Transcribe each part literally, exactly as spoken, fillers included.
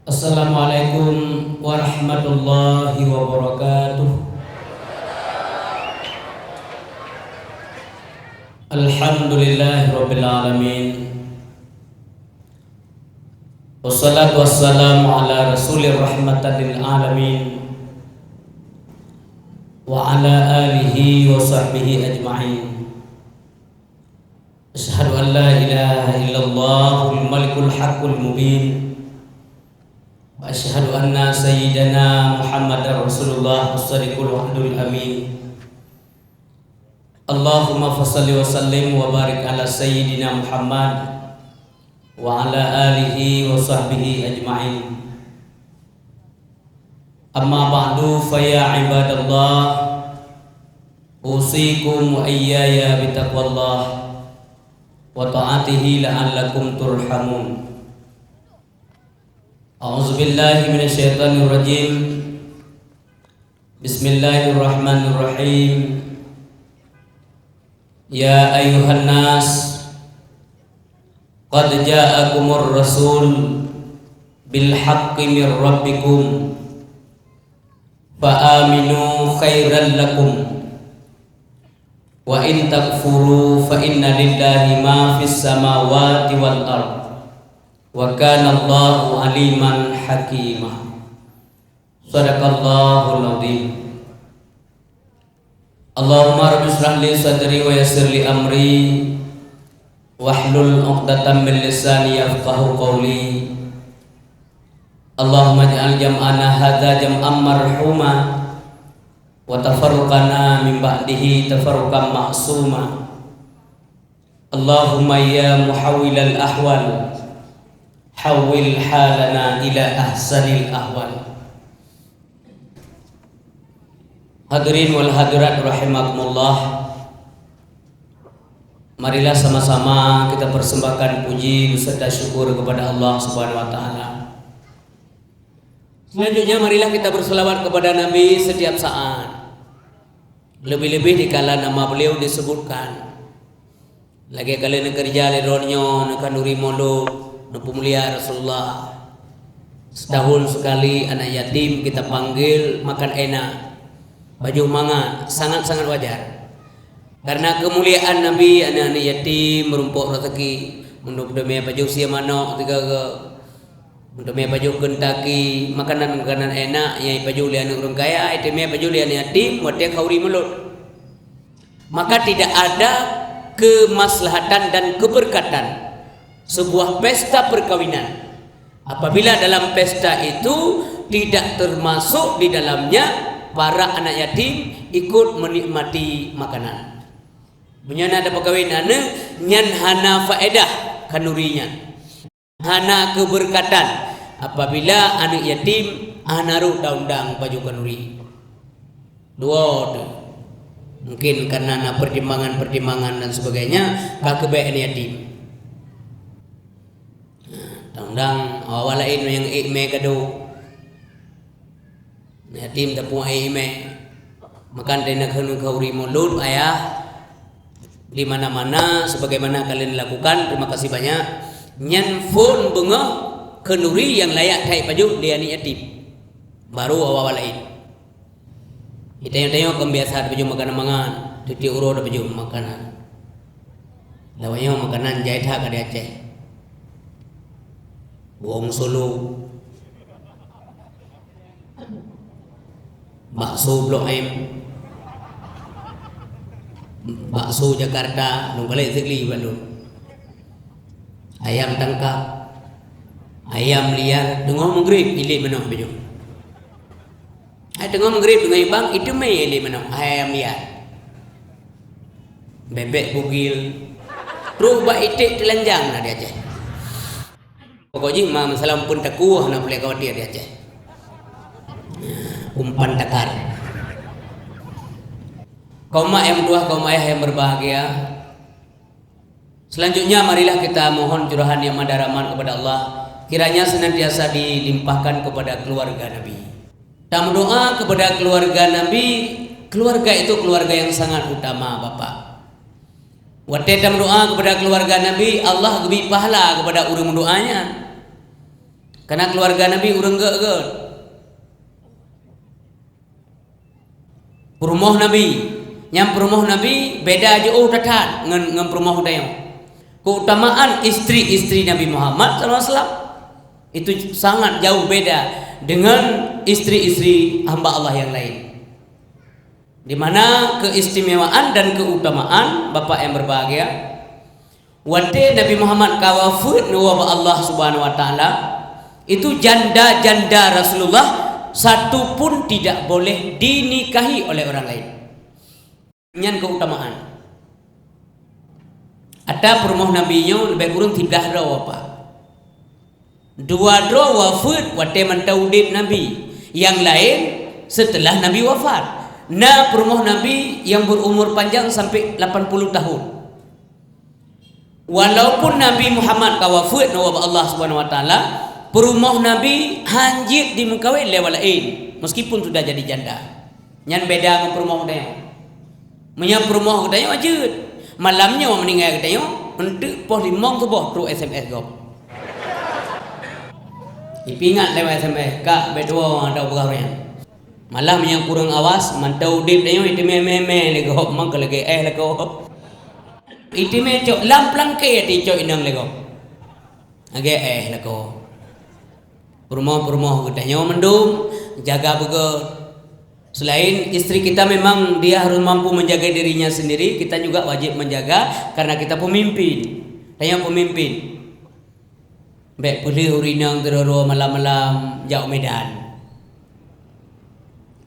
Assalamualaikum warahmatullahi wabarakatuh. Alhamdulillahirabbil alamin. Wassalatu wassalamu ala rasulir rahmatil alamin wa ala alihi wa sahbihi ajma'in. Asyhadu an la ilaha illallahul malikul haqqul mubin. Wa asyhadu anna sayyidana Muhammadar Rasulullah as-sadiqul wa'dul amin. Allahumma fasalli wa sallim wa barik ala sayyidina Muhammad wa ala alihi wa sahbihi ajma'in. Amma ba'du, fa ya ibadallah, usikum wa iyyaya bitaqwallah wa ta'atihi la'allakum turhamun. A'udzubillahi minasyaitonirrajim. Bismillahirrahmanirrahim. Ya ayyuhan nas, qad ja'akumur rasul bil haqqi mir rabbikum, fa aminu khairan lakum, wa in takfuru fa inna lillahi ma fis samawati wal ard, wa kana Allahu aliman hakima. Sadaqallahul azim. Allahumma rabbi shrah li sadri wa yassir li amri wahlul 'uqdatam min lisani yafqahu qawli. Allahumma ij'al jam'ana hadza jam'an marhuma wa tafarruqana min ba'dihi tafarruqan ma'suma. Allahumma ya muhawwilal ahwal, hawwil halana ila ahsanil ahwal. Hadirin wal hadirat rahimakumullah. Marilah sama-sama kita persembahkan puji beserta syukur kepada Allah Subhanahu wa taala. Selanjutnya, marilah kita berselawat kepada Nabi setiap saat. Lebih-lebih dikala nama beliau disebutkan. Lagèe ka lheueh neukeureuja lé droeneuh nyoe, neukhanduri mulod, neupeumulia Rasulullah. Setahun sekali anak yatim kita panggil makan enak, pajoh mangat, sangat-sangat wajar. Karena kemuliaan Nabi, aneuk-aneuk yatim meurumpok raseuki, meunurot teumé pajoh sie manok tiga-tiga. Teumé pajoh Kentucky, makanan-makanan enak nyang ipajoh lé aneuk ureueng kaya, teumé pajoh lé aneuk yatim watèe khanduri mulod. Maka tidak ada kemaslahatan dan keberkatan sebuah pesta perkawinan apabila dalam pesta itu tidak termasuk di dalamnya para anak yatim ikut menikmati makanan. Meunyoe na tapeukawen aneuk, nyan hana faedah khanduri nyan. Hana keubeureukahan apabila aneuk yatim hana rhot taundang pajoh khanduri. Dua tu. Mungkin karena na pertimbangan-pertimbangan dan sebagainya, ka keubah aneuk yatim. Nah, taundang awak-awak laén nyang ék mè kado. Yatim tapeuék mè. Maka dai na kheun khanduri mulod ayah di mana-mana sebagaimana kalian lakukan. Terima kasih banyak. Nyan phon beungoh khanduri nyang layak that pajoh lé aneuk yatim. Baru awak-awak laén. Tanyoe-tanyoe kan biasa tapajoh makanan mangat, tiep-tiep uroe tapajoh makanan. Lawan nyoe makanan jai that ka di Aceh. Buong solo. Bakso Blok M. Bakso Jakarta, lôn kalek sigli bak lôn. Ayam tangkap. Ayam liar, teungoh meugrib, ilek manok pajoh. Hai teungoh meugrib, teungoh ibang, iteumé ilek manok, hai ayam liar. Bebek bugil. Troh bak iték teulanjang na di Aceh. Pokok jih ma masalah pun takuah na peureulèe khawatir di Aceh. Umpan takar. Kaum mak yang meutuah, kaum ayah yang berbahagia. Selanjutnya, marilah kita mohon curahan yang mada rahmat kepada Allah, kiranya senantiasa dilimpahkan kepada keluarga Nabi. Tameudoa kepada keluarga Nabi, keluarga itu keluarga yang sangat utama, Bapak. Watèe tameudoa kepada keluarga Nabi, Allah geubri pahala kepada ureueng meudoa nyan. Karena keuluwarga Nabi ureuëng gét-gét. Peurumoh Nabi, nyang peurumoh Nabi beda jiôh that-that ngon, ngon peurumoh geutanyoe. Keutamaan istri-istri Nabi Muhammad sallallahu alaihi wasallam itu sangat jauh beda dengan istri-istri hamba Allah yang lain. Di mana keistimewaan dan keutamaan, Bapak yang berbahagia, watée Nabi Muhammad ka wafeuet neuwoe bak Allah Subhanahu wa Taala, itu janda-janda Rasulullah satu pun tidak boleh dinikahi oleh orang lain. Nyan keutamaan. Ata peurumoh Nabi nyoe leubeh kureueng siblaih droe wafat. Dua droe wafeuet watée mantong udeb Nabi, nyang laén seuteulah Nabi wafat. Na peurumoh Nabi nyang beurumur panjang sampoe lapan puluh tahun. Walaupun Nabi Muhammad ka wafeuet neuwoe bak Allah Subhanahu wa Taala, peurumoh Nabi hanjeuet dimeukawen lé awak laén, meskipun sudah jadi janda. Nyan beda ngon peurumoh geutanyoe. Meunyoe peurumoh geutanyoe jeuet, malam nyoe meuninggai geutanyoe, eunteuk poh limong suboh trok S M S gob. Ipeuingat lewat S M S, "Kak, bèk tuwoe, ada peugah ureuëng." Malam nyang kureueng awas, mantong udeb tanyoe iteumé mé-mé lé gob, mangka lagée éh lakoe. Iteumé cok lam peulangkée ticok inong lé gob. Lagée éh lakoe. Peurumoh-peurumoh geutanyoe mandum jaga beugét. Selain istri kita memang dia harus mampu menjaga dirinya sendiri, kita juga wajib menjaga karena kita pemimpin. Tanyoe pemimpin. Bèk peuleueh ureuëng inong teuroro malam-malam jak u Medan.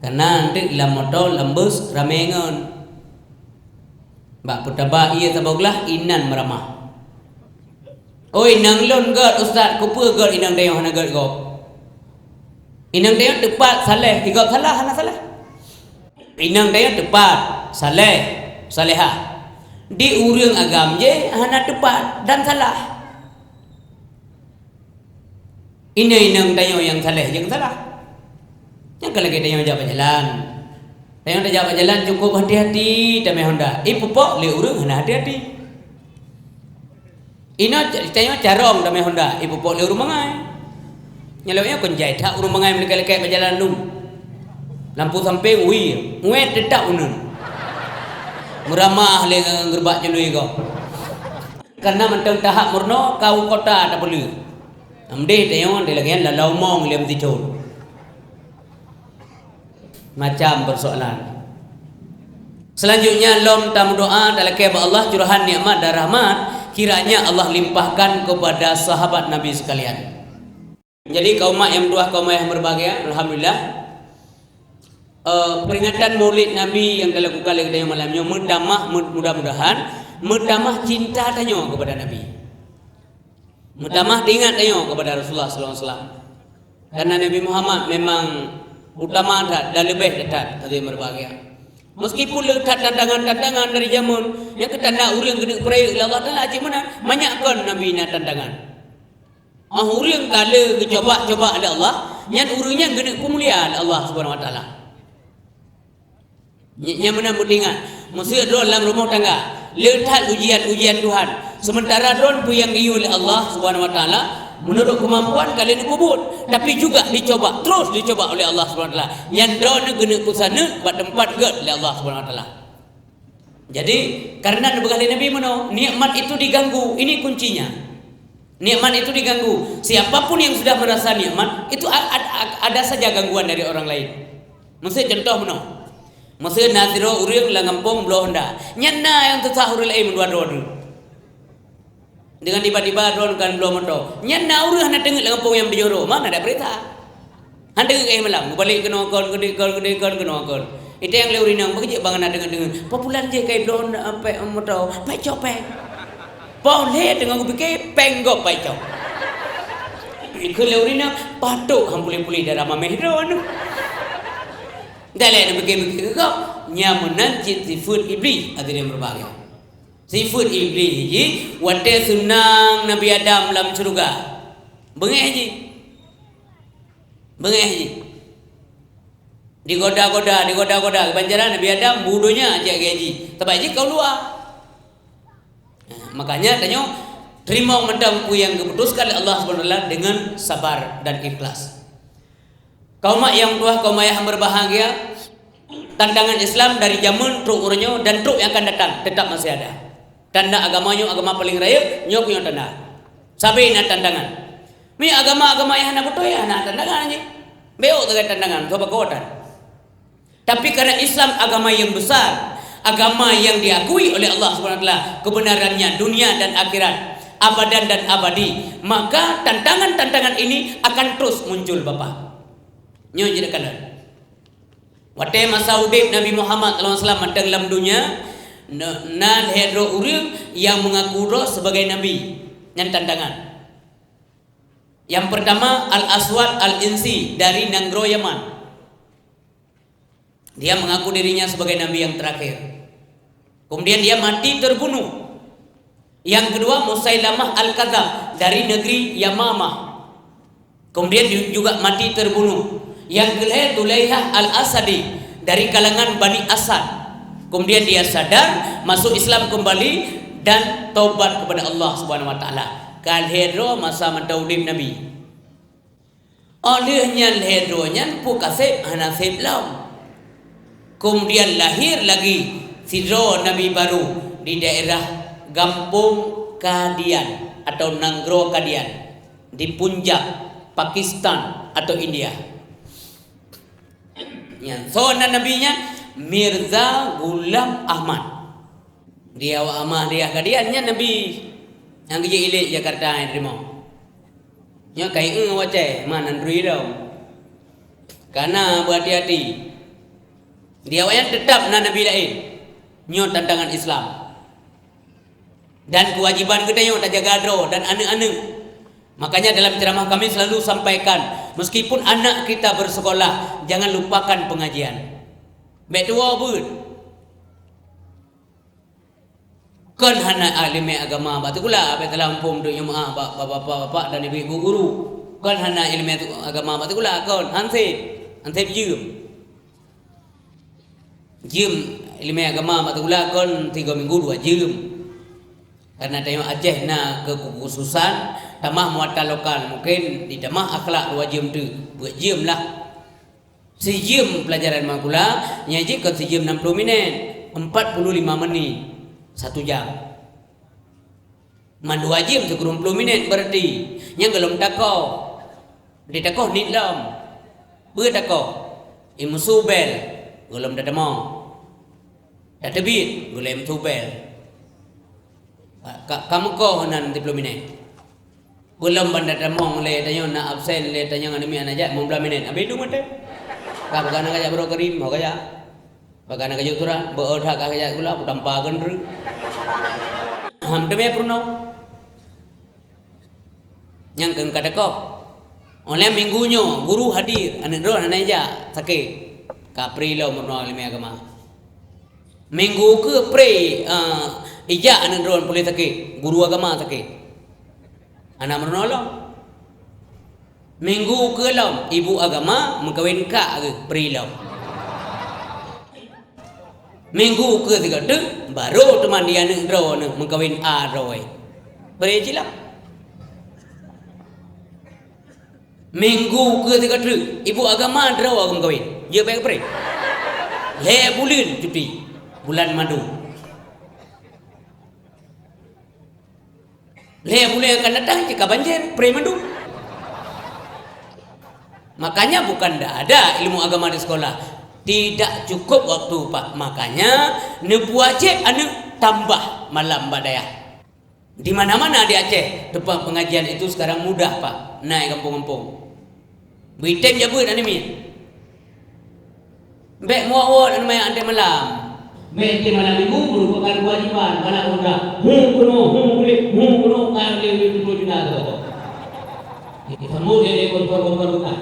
Karena eunteuk lam moto, lam bus ramé ngon. Bak peutaba ié saboh glah inan meuramah. "Oi, inong lôn gét, Ustaz, keupeue gét inong tanyoe hana gét gob?" Inong tanyoe teupat, saleh, di gob salah, hana salah. Inong tanyoe teupat, saleh, salehah. Di ureuëng agam jih hana teupat dan salah. Inong-inong tanyoe nyang saleh nyang salah. Nyang ka lagée tanyoe jak bak jalan. Tanyoe tajak bak jalan cukup hati-hati tamé honda. Ipupok lé ureuëng hana hati-hati. Inoe tanyoe carông tamé honda, ipupok lé ureuëng bangai. Nyan lagée nyoe kon jai that ureuëng bangai meulekét-lekét bak jalan dum. Lampu sampéng wie, uet teutap uneun. Meuramah lé ngon geureubak jeului gob. Karena mantong tahap meurunoe ka u kota tapeuleueh. Mdeh tanyoe dilagée nyan lalau mong lé meuticon. Macam persoalan. Selanjutnya lom tameudoa talakée bak Allah curahan nikmat dan rahmat kiranya Allah limpahkan kepada sahabat Nabi sekalian. Jadi kaum mak yang meutuah, kaum ayah yang berbahagia, alhamdulillah. Eh, peringatan Maulid Nabi yang dilakukan oleh kita malam nyoe meutamah, mudah-mudahan meutamah cinta tanyoe kepada Nabi. Meutamah teuingat tanyoe kepada Rasulullah sallallahu alaihi wasallam. Karena Nabi Muhammad memang utama that dan leubeh that, hadirin berbahagia. Meskipun le that tantangan-tantangan dari jameun, nyang keutanda ureuëng keuneuk peuraya lé Allah Taala cit meunan, manyak kon Nabi na tantangan. Óh ureuëng ka le geucoba-coba lé Allah, nyan ureuëng nyan keuneuk peumulia lé Allah Subhanahu wa Taala. Nyang meunan beutingat, meuseu droe lam rumoh tangga, le that ujian-ujian Tuhan. Sementara droe peue nyang geuyue lé Allah Subhanahu wa Taala, meunurot keumampuan ka lheueh neupeubuet, tapi juga dicoba, terus dicoba oleh Allah Subhanahu wa Taala. Nyan droe keuneuk peusaneuk bak teumpat gét lé Allah Subhanahu wa Taala. Jadi, karena neupeugah lé Nabi meunoe, nikmat itu diganggu, ini kuncinya. Nikmat itu diganggu. Siapapun yang sudah merasa nikmat, itu a-, a-, a-, ada saja gangguan dari orang lain. Meuseu contoh meunoe. Meuseu na sidroe ureuëng lam gampông bloe honda. Nyan na nyang teusah ureuëng laén meudua droe. Dengan tiba-tiba droe kan bloe moto. Nyan na ureuëng hana teungeut lam gampông nyang beujoro. Mana ada berita? Hana teungeut malam. Mubalek keunoe kon, keudeh kon, keudeh kon, keunoe kon. Ite nyang lé ureuëng inong beujeuet bang hana teungeut-teungeut. Populan jih kai bloe honda, eh, pek moto. Pek copek. Poh lhèe teungoh geupike péng gob paih cok. Ikheun lé ureueng nyan, "Patot han puléh-puléh dara mamèh droe nyoe." Dak lé neupike-pike keu gob, nyan meunan cit sifeuet Iblih, hadirin berbahagia. Sifeuet Iblih jih watèe seunang Nabi Adam lam syeuruga. Beungèh jih. Beungèh jih. Digoda-goda, digoda-goda. Ban jalan Nabi Adam bu donya jak lagèe jih. Sabab jih ka u luwa. Nah, makanya tanyoe Teurimong mantong peue nyang geuputuskan lé Allah Subhanahu wa Taala deungon sabar dan ikhlas. Kaum mak nyang tuha, kaum ayah yang berbahagia, tantangan Islam dari jameun trok uroe nyoe dan trok nyang akan datang tetap masih ada. Tanda agama nyoe agama paling rayeuk, nyoe keuh nyoe tanda. Sabe na tantangan. Mi agama-agama nyang hana beutôi, hana tantangan jih. Beuh tagai tantangan, sabab keuwatan. Tapi karena Islam agama yang besar, agama yang diakui oleh Allah Subhanahu wa Taala kebenarannya dunia dan akhirat, abadan dan abadi, maka tantangan-tantangan ini akan terus muncul, Bapak. Nyoe jeuet kalon. Watée masa udeb Nabi Muhammad sallallahu alaihi wasallam mantong lam dunia, na, na lhée droe ureuëng nyang mengaku droe sebagai nabi. Nyan tantangan. Yang pertama, Al-Aswad Al-Insi dari nanggroe Yaman. Dia mengaku dirinya sebagai nabi yang terakhir. Kemudian dia mati terbunuh. Yang kedua, Musailamah Al-Kadzab dari negeri Yamamah. Kemudian ju-, juga mati terbunuh. Yang kelhée, Tulaihah Al-Asadi dari kalangan Bani Asad. Kemudian dia sadar, masuk Islam kembali dan taubat kepada Allah Subhanahu wa Taala. Ka lhée droe masa mantong udeb Nabi. Óh lheueh nyan lhée droe nyan peue ka seb hana seb lom. Kemudian lahir lagi sidroe nabi baru di daerah Gampông Kadian atau nanggroe Kadian di Punjab, Pakistan atau India. Nyan soe nan nabi nyan? Mirza Ghulam Ahmad. Di awak Ahmadiyah Kadian nyan nabi nyang geujak ilek Jakarta nyang teurimong. Nyoe kai eu wacée man nan rui lom. Kana beuhati-hati. Di awaknyan teutap na nabi laén. Nyoe tantangan Islam. Dan kewajiban geutanyoe tajaga droe dan aneuëk-aneuëk. Makanya dalam ceramah kami selalu sampaikan, meskipun anak kita bersekolah, jangan lupakan pengajian. Bék tuwoe beuet. Kon hana iéleumé agama bak sikula, bék salah muphom deuek nyoe meu'ah bak bapak-bapak dan ibu-ibu guru. Kon hana iéleumé agama bak sikula, kon han seb, han seb jeuem. Jeuem iéleumé agama bak sikula kon tiga minggu dua jeuem. Karena tanyoe Aceh na keukhususan, tamah muatan lokal, mungkin ditamah akhlak dua jeuem teuk, peuet jeuem lah. Sijeuem pelajaran makula, nyan jih kon sijeuem enam puluh minit, empat puluh lima menit, satu jam. Man dua jeuem sikureueng puluh minit, berarti nyan gohlom takoh. Di takoh niet lom. Peue takoh? Imeusu bel, gohlom tatamong. Tateubiet, gohlom imeusu bel. Ka, ka meukoh nan tiplôh minét. Gohlom ban tatamong lé tanyoe na absen lé tanyoe ngon miet hana jak limong blaih minét. Abéh dum watée. Ka peugah na kajak baroe keurim, ho kajak. Peugah na kajak utoran, beu that ka kajak sikula, beutampa keu nreuek. Ham teumé peurunoe. Nyang keu ka teukoh. Óh lheueh minggu nyoe, guru hadir, aneuëk droe hana ijak, sakét. Ka pri lom meurunoe iéleumé agama. Minggu keu pri, eh, ijak aneuëk droe puléh sakét, guru agama sakét. Hana meurunoe lom. Minggu keu lom, ibu agama meukawen kak geuh pri lom. Minggu keu sigoe teuk, barô teuma di aneuëk droeneuh meukawen a droe. Bri cit lom. Minggu keu sigoe teuk, ibu agama droe meukawen. Jeuet bèk pri. Lhée buleuen cuti, bulan madu. Lhée buleuen akan datang, cit ka banjir, pri mandum. Makanya bukan ndak ada ilmu agama di sekolah. Tidak cukup waktu, Pak. Makanya, neupuwajéb aneuëk tambah malam bak dayah. Di mana-mana di Aceh, tempat pengajian itu sekarang mudah, Pak, naik kampung-kampung. Beuitem jabeuet aneuëk miet. Bék muwot-wot aneuëk miet antée malam. Bék antée malam minggu merupakan kewajiban bala pemuda. Hu keunoe, hu kulét, hu keunoe ka lé tutoe juna tu. Disambot lé kontor-kontor bukan.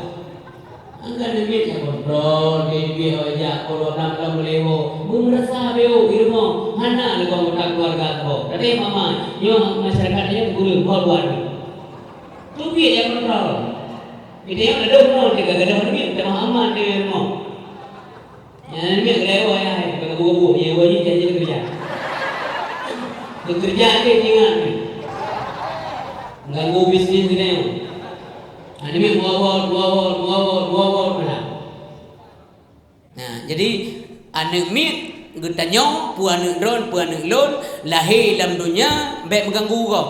Angkat aneuëk miet nyang kontrol, biet-biet awak jak puluh enam tahun meulewo. Beumeurasa beu di rumoh, hana lé anggota keluarga saboh. Tapi mama, nyoe masyarakat nyoe gureueng ho luwa. Tu biet nyang kontrol. Kita yang ada rumah, dia kagak ada duit, kita mah aman dia rumah. Yang ada duit, kita ewa ya, kita bubuh, ya, ewa ni janji kerja. Bekerja dia ingat ni. Dua wol, dua wol, dua wol, dua wol pula. Nah, jadi aneuk miet geutanyoe, peue aneuk droen, peue aneuk lôn, lahé lam donya, bék meuganggu gob.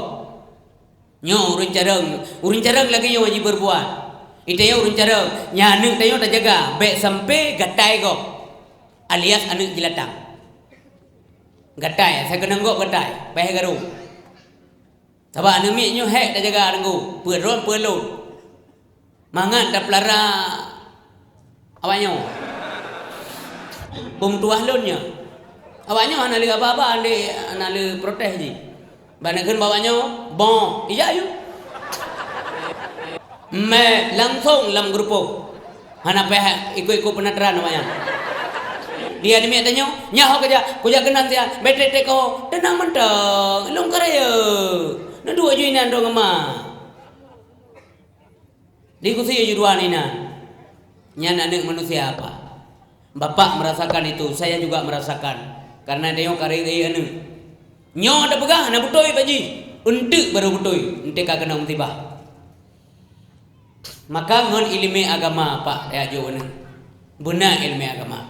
Nyoe ureueng carông, ureueng carông lagée nyoe jibeurbuat. Itanyoe ureueng carông, nyan aneuk tanyoe tajaga, bék sampai gatai gob, alias aneuk jeulatang. Gatai, asai keunong gob gatai, paih garô. Sabab aneuk miet nyoe hék tajaga teungku, peue droen peue lôn. Mangat tapeulara awak nyoe. Peumeutuwah lôn nyoe. Awak nyoe hana lé haba-haba, hana lé protes jih. Ban neukheun bak awak nyoe, "Boh, ija yue." Mé langsong lam geurupok. Hana payah ikot-ikot peunataran awak nyan. Di aneuk miet tanyoe, "Nyak ho keujak, kujak keunan siat, bék trek-trek ho, teunang mantong, lôn ka rayeuk. Neuduek ju inan droe ngon ma." Dikusi ju dua inan. Nyan aneuk manusia apa? Bapak merasakan itu, saya juga merasakan. Karena tanyoe ka rayeuk-rayeuk aneuk. Nyoe tapeugah hana beutôi bak jih, eunteuk barô beutôi, eunteuk ka keunong musibah. Maka ngon ileumé agama, Pak, tajak jok aneuk. Beuna ileumé agama.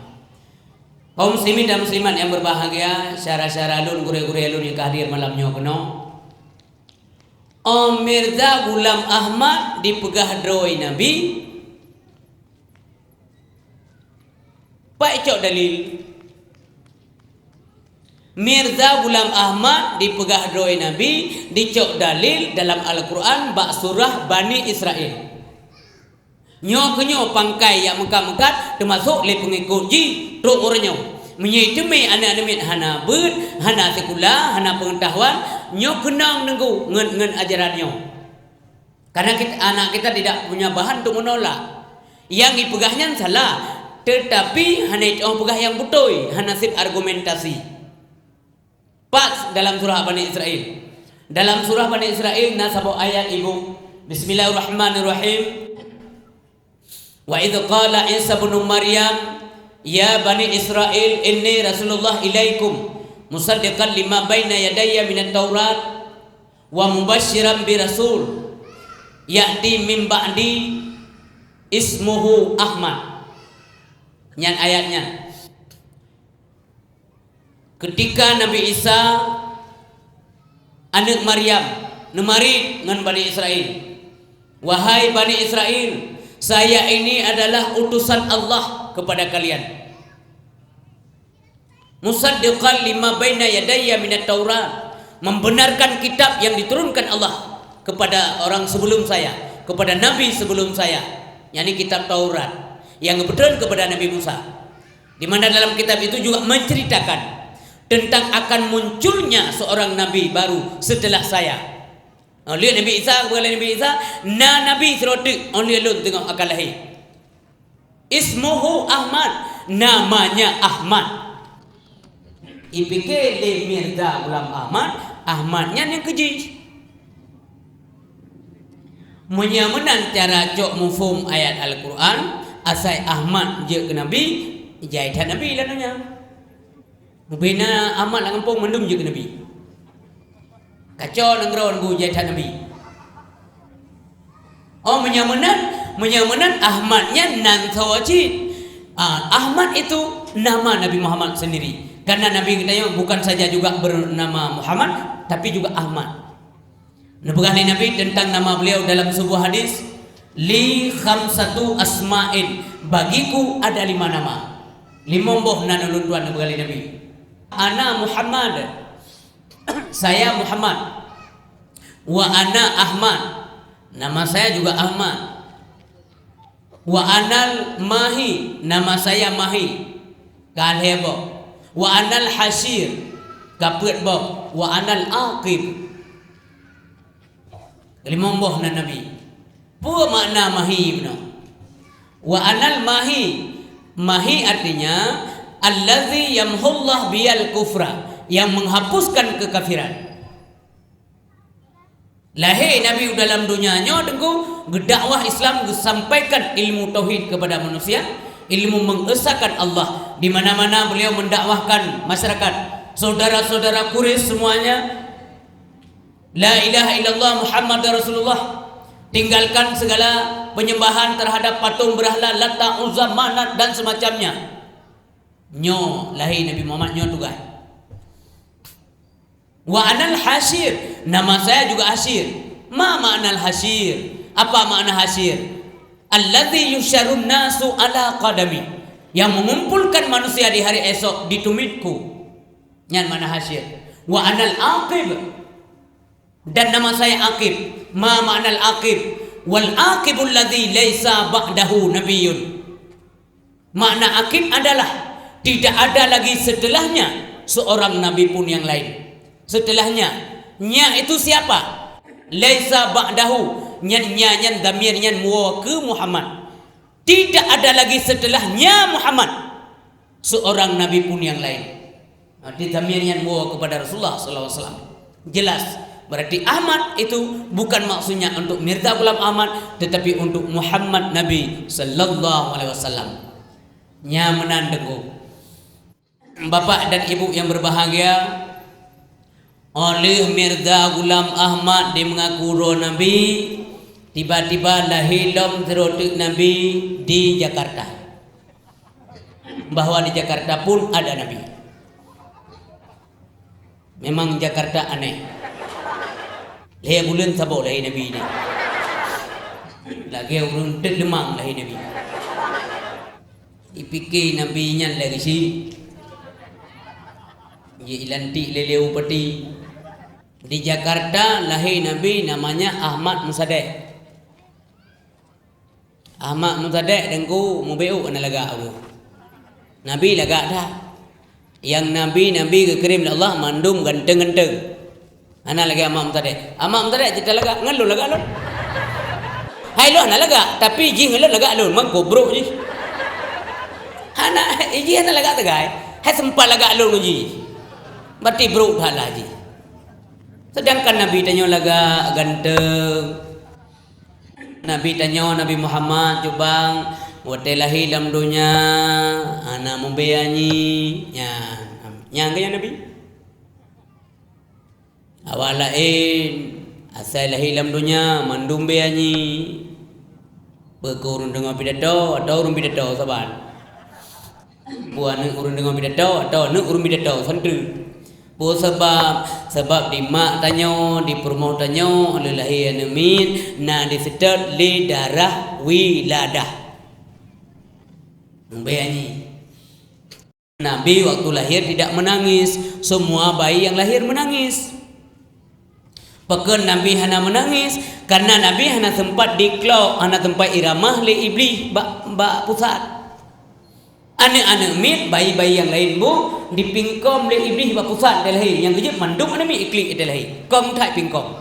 Kaum muslimin dan muslimat nyang berbahagia, syedara-syedara lôn, gurée-gurée lôn nyang ka hadir malam nyoe keunoe. Oh, Mirza Ghulam Ahmad dipeugah droe Nabi, pat cok dalil? Mirza Ghulam Ahmad dipeugah droe Nabi, dicok dalil dalam Al-Quran bak surah Bani Israel. Nyoe keunyoe pangkai nyang meukat-meukat teumasok lé peungikot jih trok uroe nyoe. Meunyoe teumé aneuk-aneuk miet hana beuet, hana sikula, hana peungeutahuan, nyoe keunong teungku ngon, ngon ajaran nyoe. Karena kit-, anak kita tidak punya bahan untuk menolak. Nyang jipeugah nyan salah, tetapi hana jitu'oh peugah nyang beutôi, hana sép argumentasi. Pas dalam surah Bani Israel. Dalam surah Bani Israel na saboh ayat, Ibu. Bismillahirrahmanirrahim. Wa idz qala Isa ibnu Maryam, "Ya bani Israil, inni rasulullah ilaikum, musaddiqan lima baina yadayya minat Taurat, wa mubasyiran bi rasul, ya'ti min ba'di, ismuhu Ahmad." Nyan ayat nyan. Keutika Nabi Isa, aneuk Maryam, neumarit ngon Bani Israel, "Wahai Bani Israel, saya ini adalah utusan Allah kepada kalian. Musaddiqan lima baina yadayya minat Taurat, membenarkan kitab yang diturunkan Allah kepada orang sebelum saya, kepada nabi sebelum saya, yakni kitab Taurat yang kebetulan kepada Nabi Musa." Di mana dalam kitab itu juga menceritakan tentang akan munculnya seorang nabi baru setelah saya. Oh, lheueh Nabi Isa, bukan lheueh Nabi Isa, na nabi sidroe teuk, oh, lheueh lôn teungoh akan lahé. Ismuhu Ahmad, namanya Ahmad. Ipike lé Mirza Ghulam Ahmad, Ahmad nyan nyang keujih. Meunyoe meunan cara cok muphom ayat Al-Quran, asai Ahmad jeuet keu nabi, jai that nabi lam donya. Mubina Ahmad lam gampông mandum jeuet keu nabi. Kacau nanggroe bu jai that nabi. Oh, meunyoe meunan, meunyoe meunan Ahmad nyan nan soe cit. Ah, Ahmad itu nama Nabi Muhammad sendiri. Karena Nabi kita bukan saja juga bernama Muhammad, tapi juga Ahmad. Neupeugah lé Nabi tentang nama beliau dalam sebuah hadis, "Li khamsatu asma'in, bagiku ada lima nama." Limong boh nan ulôn tuan, neupeugah lé Nabi. "Ana Muhammad, saya Muhammad. Wa ana Ahmad, nama saya juga Ahmad. Wa anal Mahi, nama saya Mahi." Ka lhée boh. "Wa anal Hasyir," ka peuet boh. "Wa anal Aqib." Limong boh nan Nabi. Peue makna Mahi bunoe? "Wa anal Mahi." Mahi artinya, "Allazi yamhullah biyal kufra," yang menghapuskan kekafiran. Lahé Nabi u dalam donya nyoe teungku, geudakwah Islam, geusampaikan ilmu tauhid kepada manusia, ilmu mengesakan Allah. Di mana-mana beliau mendakwahkan masyarakat, saudara-saudara Quraisy semuanya, "La ilaha illallah Muhammadar Rasulullah." Tinggalkan segala penyembahan terhadap patung berhala, Lata, Uzza, Manat dan semacamnya. Nyoe lahé Nabi Muhammad, nyoe tugaih. Wa anal hasyir, nama saya juga Hasyir. Ma ma'nal hasyir? Apa makna hasyir? Alladzi yusyarun nasu ala qadami, yang mengumpulkan manusia di hari esok di tumitku. Nyan makna hasyir. Wa anal aqib, dan nama saya Aqib. Ma ma'nal aqib? Wal aqibul ladzi laisa ba'dahu nabiyyun. Makna aqib adalah tidak ada lagi setelahnya seorang nabi pun yang lain. Setelahnya, nya itu siapa? Laisa ba'dahu, nyan nya nyan dhamir nyan muwoe keu Muhammad. Tidak ada lagi setelahnya Muhammad seorang nabi pun yang lain. Arti dhamir nyan muwoe kepada Rasulullah sallallahu alaihi wasallam. Jelas, berarti Ahmad itu bukan maksudnya untuk Mirza Ghulam Ahmad, tetapi untuk Muhammad Nabi sallallahu alaihi wasallam. Nyan meunan, Teungku. Bapak dan Ibu yang berbahagia, oleh Mirza Ghulam Ahmad di mengaku droe Nabi, tiba-tiba lahé lom sidroe teuk Nabi di Jakarta. Bahwa di Jakarta pun ada Nabi. Memang Jakarta aneh. Lhée buleuen saboh lahé Nabi nyan. Lagée ureuëng teuk leumang lahé Nabi. Dipike Nabi nyan lagée si, ji ilantik lé-lé upati. Di Jakarta lahé Nabi namanya Ahmad Musadek. Ahmad Musadek, Teungku, mubeuk hana lagak ureuëng. Nabi lagak that. Nyang nabi-nabi geukirém lé Allah mandum ganteng-ganteng. Hana lagak Ahmad Musadek. Ahmad Musadek cit lagak, ngon lôn lagak lôn. Hai lôn hana lagak, tapi jih ngon lôn lagak lôn, mangko brok jih. Hana, jih hana lagak sagai. Hai sempat lagak lôn ngon jih. Berarti brok that lah jih. Sedangkan Nabi tanyoe lagak ganteng. Nabi tanyoe, Nabi Muhammad, cubang, watée lahé lam donya, hana mubée anyé. Nyan, nyan keuh nyan Nabi. Awak laén, asai lahé lam donya, mandum bé anyé. Peu keuh ureuëng deungoe pidato, atawa ureuëng pidato saban? Peu aneuëk ureuëng deungoe pidato, atawa aneuëk ureuëng pidato, santri? Peue sabab? Sabab di mak tanyoe, di peurumoh tanyoe, lheueh lahé aneuëk miet, na diseutôt lé darah wiladah. Mubée anyé. Nabi waktu lahir tidak menangis. Semua bayi yang lahir menangis. Pakon Nabi hana meunangis? Karena Nabi hana sempat diklok, hana sempat iramah lé Iblih bak, bak pusat. Aneuëk-aneuëk miet, bayi-bayi nyang laén bu, dipingkom lé Iblih bak pusat watée lahé. Nyang keujeuet mandum aneuëk miet iklik watée lahé. Kong that pingkom.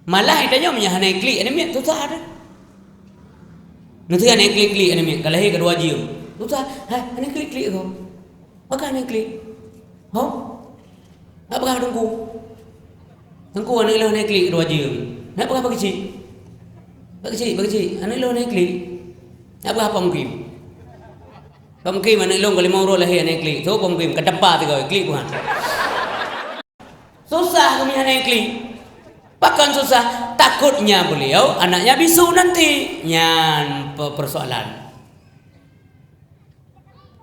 Malah tanyoe meunyoe hana iklik aneuëk miet, susah that. Meunyoe hana iklik-klik aneuëk miet, ka lahé keudua jeuem. Susah, hai, hana iklik-klik ko. Pakon hana iklik? Ho? Hana peugah teungku. Teungku, aneuëk lôn hana iklik keudua jeuem. Hana peugah bak keuchik. Bak keuchik, bak keuchik. Aneuëk lôn hana iklik. Hana peugah Pak Mukim. Pak Mukim, aneuëk lôn ka limong uroe lahé hana iklik. Soe Pak Mukim? Ka tampa sigoe, iklik buhan. Susah kami hana iklik. Pakon susah? Takutnya beliau anaknya bisu nanti. Nyan pe-, persoalan.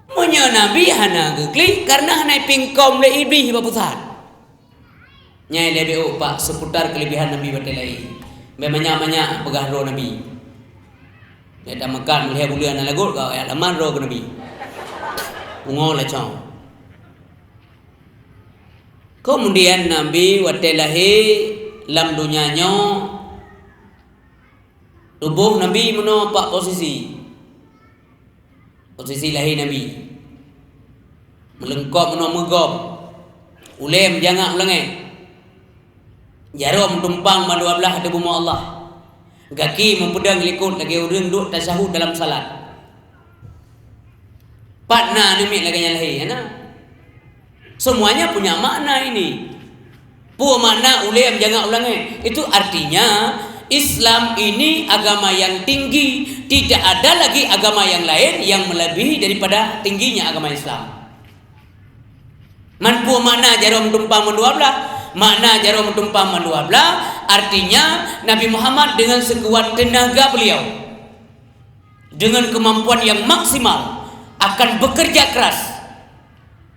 Meunyoe Nabi hana geuklik karena hana ipingkom lé Iblih bak pusat. Nyan lé B O Pak seputar kelebihan Nabi watée lahé. Beu manyak-manyak peugah droe Nabi. Nyan tameukak meuliha buleuen hana lagot ka ya laman droe keu Nabi. Pungo lacong. Kemudian Nabi watée lahé lam donya nyoe, tuboh Nabi meunoe bak posisi. Posisi lahé Nabi. Meuleungkop meunoe meugom. Ulée meujangak u langét. Jaroe meutumpang ban dua blaih ateueh bumoe Allah. Gaki meupeudong likot lagée ureuëng duek tasyahud dalam salat. Pat na aneuëk miet lagée nyan lahé, ya na? Semuanya punya makna ini. Peue makna ulée meujangak u langét? Itu artinya, Islam ini agama yang tinggi, tidak ada lagi agama yang lain yang melebihi daripada tingginya agama Islam. Man peue makna jaroe meutumpang ban dua blaih? Makna jaroe meutumpah mandua blaih, artinya Nabi Muhammad dengan sekuat tenaga beliau, dengan kemampuan yang maksimal, akan bekerja keras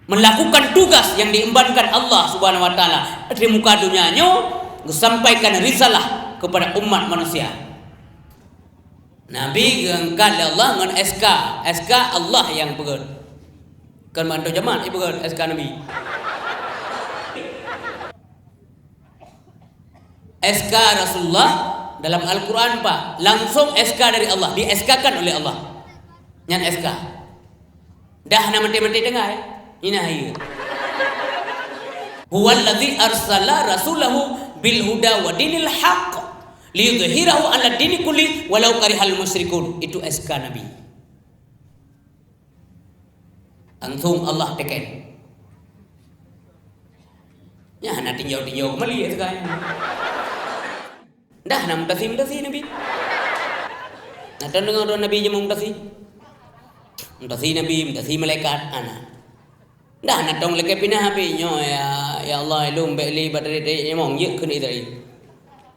melakukan tugas yang diembankan Allah Subhanahu wa Taala di muka dunia nyoe, geusampaikan risalah kepada umat manusia. Nabi geuangkat lé Allah ngon S K. S K Allah nyang peugét. Kon bantu jamat ipeugét S K Nabi. S K Rasulullah dalam Al-Quran, Pak, langsung S K dari Allah, di-S K-kan oleh Allah. Nyan S K. Dah na maté-maté tinggai. Ina hayeue. Huwallazi arsala rasulahu bil huda wa dinil haq liyudhhirahu 'ala dini kulli walau karihal musyrikun. Itu S K Nabi. Langsung Allah teken. Nyan hana tinjau-tinjau keumali ya sekarang. Dah na mutasi-mutasi Nabi. Nah, tan deungoe droe Nabi jeuet mutasi. Mutasi Nabi, mutasi malaikat, hana. Dah na tong lakée pinah Nabi nyoe, ya, ya Allah, ilôn bék li bak tarék-tarék nyawöng jeuet keu Israel.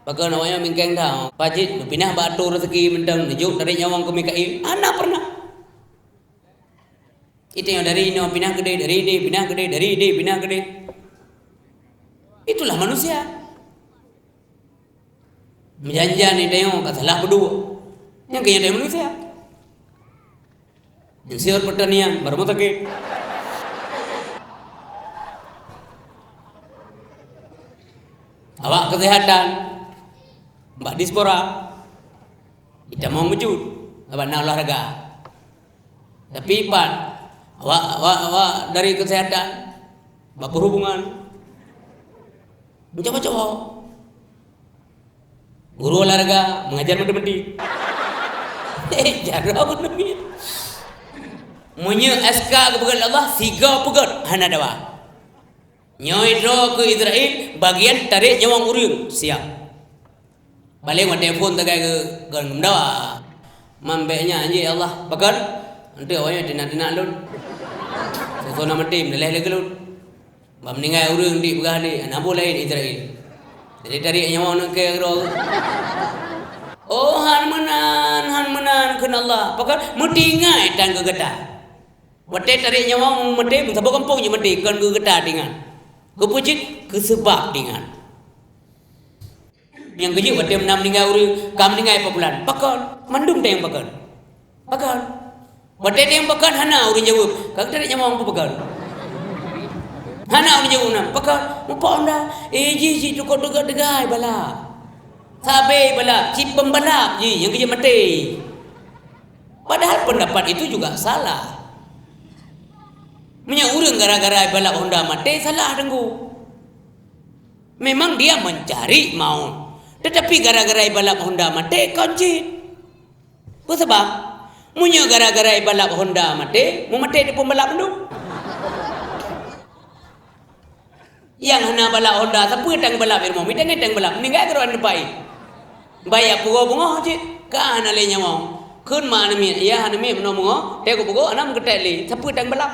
Pakon awaknyan mingkeng that, pajit pinah bak atô raseuki mantong neujok tarék nyawöng keu Mikail. Hana pernah. Itu yang dari inoe pinah keudeh, dari ideh pinah keudeh, dari ideh pinah keudeh. Itulah manusia. Meujan-jan ni tayong ka salah peuduek. Nyang keu nyan tayong manusia. Nyang siot pertanian, baru meuteukét. Awak kesehatan, bak diaspora, kita mau mujud, awak na olahraga. Tapi pat, awak, awak, awak dari kesehatan, bak perhubungan, mencoba-coba. Guru olahraga mengajar matematik. Eh, jaroe namiet. Meunyoe S K geupeugét Allah, sigoe peugét hana dawa. Nyoe droe keu Israel, bagian tarék nyawöng ureuëng, siap. Paléng watée phon tagai keu kon geumeudawa. Man bék nyan jih ya Allah, pakon? Enteuk awaknyan tinak-tinak lôn. Soe-soe na maté meuleleh lé keu lôn. Ban meuninggai ureuëng di peugah lé, hana boh laén Israel. Jadi tarék nyawöng nangkée keudroe. Oh, han meunan, han meunan kheun Allah. Pakon? Meutinggai tan keu gata. Watée tarék nyawöng maté, meusaboh gampông jeuet maté, kon keu gata tingan. Keupeue cit? Keu seubab tingan. Nyang keujeuet watée meunan meuninggai ureuëng, ka meuninggai pat bulan. Pakon? Mandum tayong pakon. Pakon? Watée tayong pakon hana ureuëng jaweueb, ka geutarek nyawöng peue pakon. Hana ureuëng jaweueb nan, pakon? Meupak honda, eh jih, jih tukok-tukok teugai balap. Sabé balap, cit pembalap jih nyang keujeuet maté. Padahal pendapat itu juga salah. Meunyoe ureuëng gara-gara balap honda maté, salah teungku. Memang dia mencari maut. Tetapi gara-gara balap honda maté, kon cit. Peue sabab? Meunyoe gara-gara balap honda maté, meumaté di pembalap mandum. Nyang hana balap honda, sapeue tan balap ilmu? Mideungoe tan balap, meuninggai keudroe neupai. Bayak pugoe beungoh cit, ka hana lé nyawöng. Kheun ma aneuk miet, ya aneuk miet meunoe beungoh, teuka pugoe aneuk meukeutét lé, sapeue tan balap?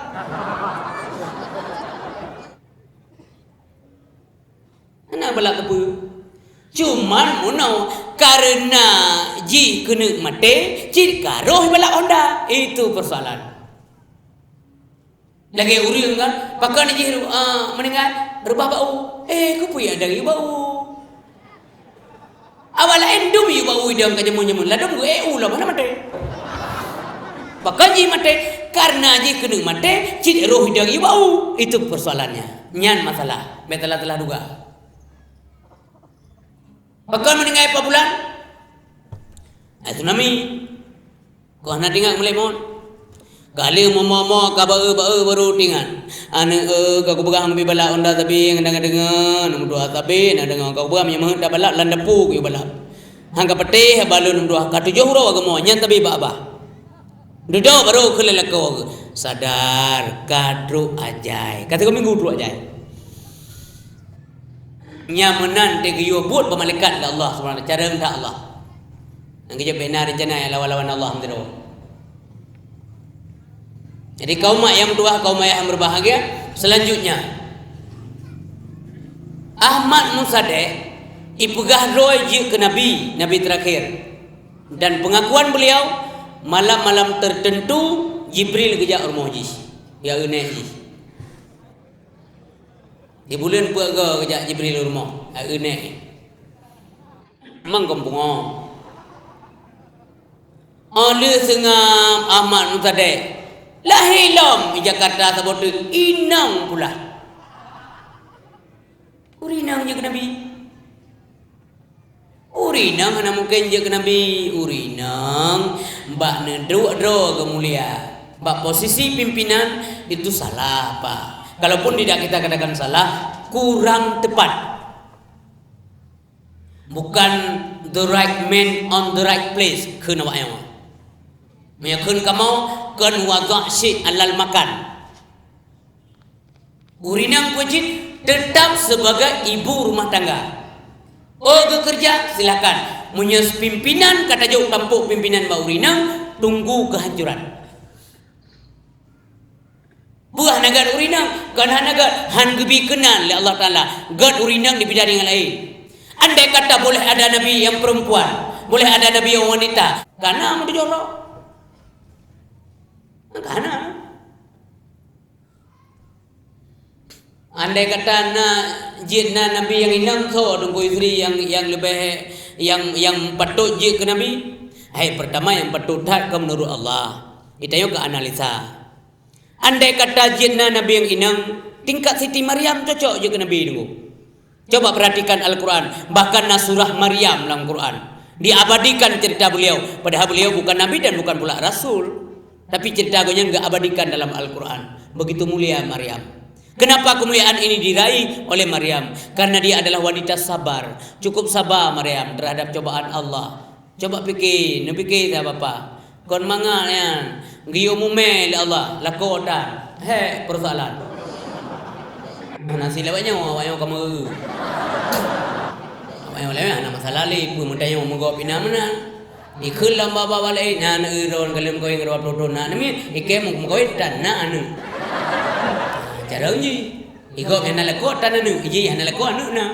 Hana balap sapeue. Cuman meunoe, kareuna jih keuneuk maté, cit ka roh balap honda. Itu persoalan. Lagée ureuëng kan, pakon jih, eh, meuninggai, reubah bak u. Eh, keupeue ya dari bak u? Awak laén dum yue bak u idong ka jameun-jameun, ladom geu-, eh, u lom hana maté. Pakon jih maté, kareuna jih keuneuk maté, cit roh idong yue bak u. Itu persoalannya. Nyan masalah. Bék salah-salah duga. Pakon meuninggai pat bulan? Hai tsunami. Kok hana tingat mulai mot? Ka lheueh momo-mo ka baeu-baeu baru tingat. Aneuk eu, ka kupeugah ngeubi balak honda sabe ngadang deungoe, aneuk meutuah sabe na deungoe. Ka kupeugah meunyoe meuheuet tabalak lam dapu kuyue balak. Han ka patéh balon meutuah ka tujoh uroe geumo nyan sabe bak abah. Dudoe baru keu lelako sadar ka trok ajai. Ka tiga minggu trok ajai. Nyang meunan teuh geuyue buet bak malaikat lé Allah Subhanahu wa Taala, cara keundak Allah. Nyang geujak bina rencana nyang lawan-lawan Allah meudroe. Jadi kaum mak nyang meutuwah, kaum ayah nyang berbahagia, selanjutnya Ahmad Musaddiq ipeugah droe jeuet keu nabi, nabi terakhir. Dan pengakuan beliau, malam-malam tertentu Jibril geujak u rumoh jih, ya, eu nèk jih. Di buleuen peuet goe geujak Jibril u rumoh, ya, eu nèk. Mang geumpungong. Óh lheueh seungab Ahmad Musaddiq, lahé lom i Jakarta saboh teuk, inong pula. Ureueng inong jeuet keu nabi. Ureueng inong hana mungken jeuet keu nabi. Ureueng inong bak neuduek droe geumulia, bak posisi pimpinan, itu salah, Pak. Kalaupun tidak kita katakan salah, kurang tepat. Bukan the right man on the right place, kheun awak nyoe. Meunyoe kheun kamoe, kon wadha' syai' alal makan. Ureueng inong peue cit, tetap sebagai ibu rumah tangga. Oh, geukeureuja, silakan. Meunyoe pimpinan ka tajok tampok pimpinan bak ureueng inong, tunggu kehancuran. Peue hana gét ureueng inong? Kon hana gét, han geubi keunan lé Allah Taala gét ureueng inong dibida deungon laén. Andai kata boleh ada nabi yang perempuan, boleh ada nabi yang wanita, ka na meudujorok. Ka na. Andai kata na, jeuet na nabi nyang inong, soe teungku istri nyang, nyang leubeh, nyang, nyang patôt jeuet keu nabi? Hai, pertama nyang patôt that ka meunurot Allah. Geutanyoe ka analisa. Andai kata jeuet na nabi nyang inong, tingkat Siti Maryam cocok jeuet keu nabi teungku. Coba perhatikan Al-Quran, bahkan na surah Maryam lam Quran. Diabadikan cerita beliau, padahal beliau bukan nabi dan bukan pula rasul. Tapi cerita geuh nyan geuabadikan dalam Al-Quran. Begitu mulia Maryam. Kenapa kemuliaan ini diraih oleh Maryam? Karena dia adalah wanita sabar. Cukup sabar Maryam terhadap cobaan Allah. Coba pike, neupike saboh bapak. Kon mangat nyan, geuyue mumè lé Allah, lakoe tan. Hék, peusoalan. Hana silap awak nyoe, awak nyoe ka meueu. Awak nyoe lé hana masalah lé, peue meutanyoe meugob inan meunan. Ikheun lam baba balek, na aneuk droen ka lheueh meukawen dua ploh thon na aneuk miet, ikheun meukawen tan na aneuk. Carông jih. Igob hana lakoe tan aneuk, jih hana lakoe aneuk na.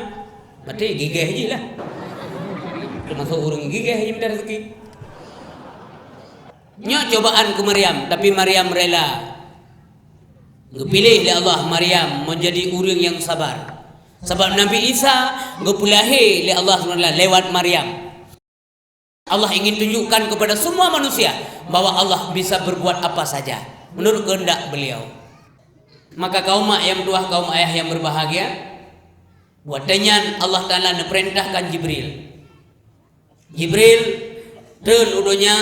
Berarti gigeh jih lah. Termasuk ureueng gigeh jih minta rezeki. Nyoe cobaan keu Maryam, tapi Maryam rela. Geupiléh lé Allah Maryam menjadi ureueng nyang sabar. Sabab Nabi Isa geupeulahé lé Allah Subhanahu wa Taala lewat Maryam. Allah ingin tunjukkan kepada semua manusia bahwa Allah bisa berbuat apa saja menurut kehendak Beliau. Maka kaum mak nyang meutuwah, kaum ayah nyang berbahagia, watée nyan Allah Taala neupeurintahkan Jibril. Jibril treun u donya,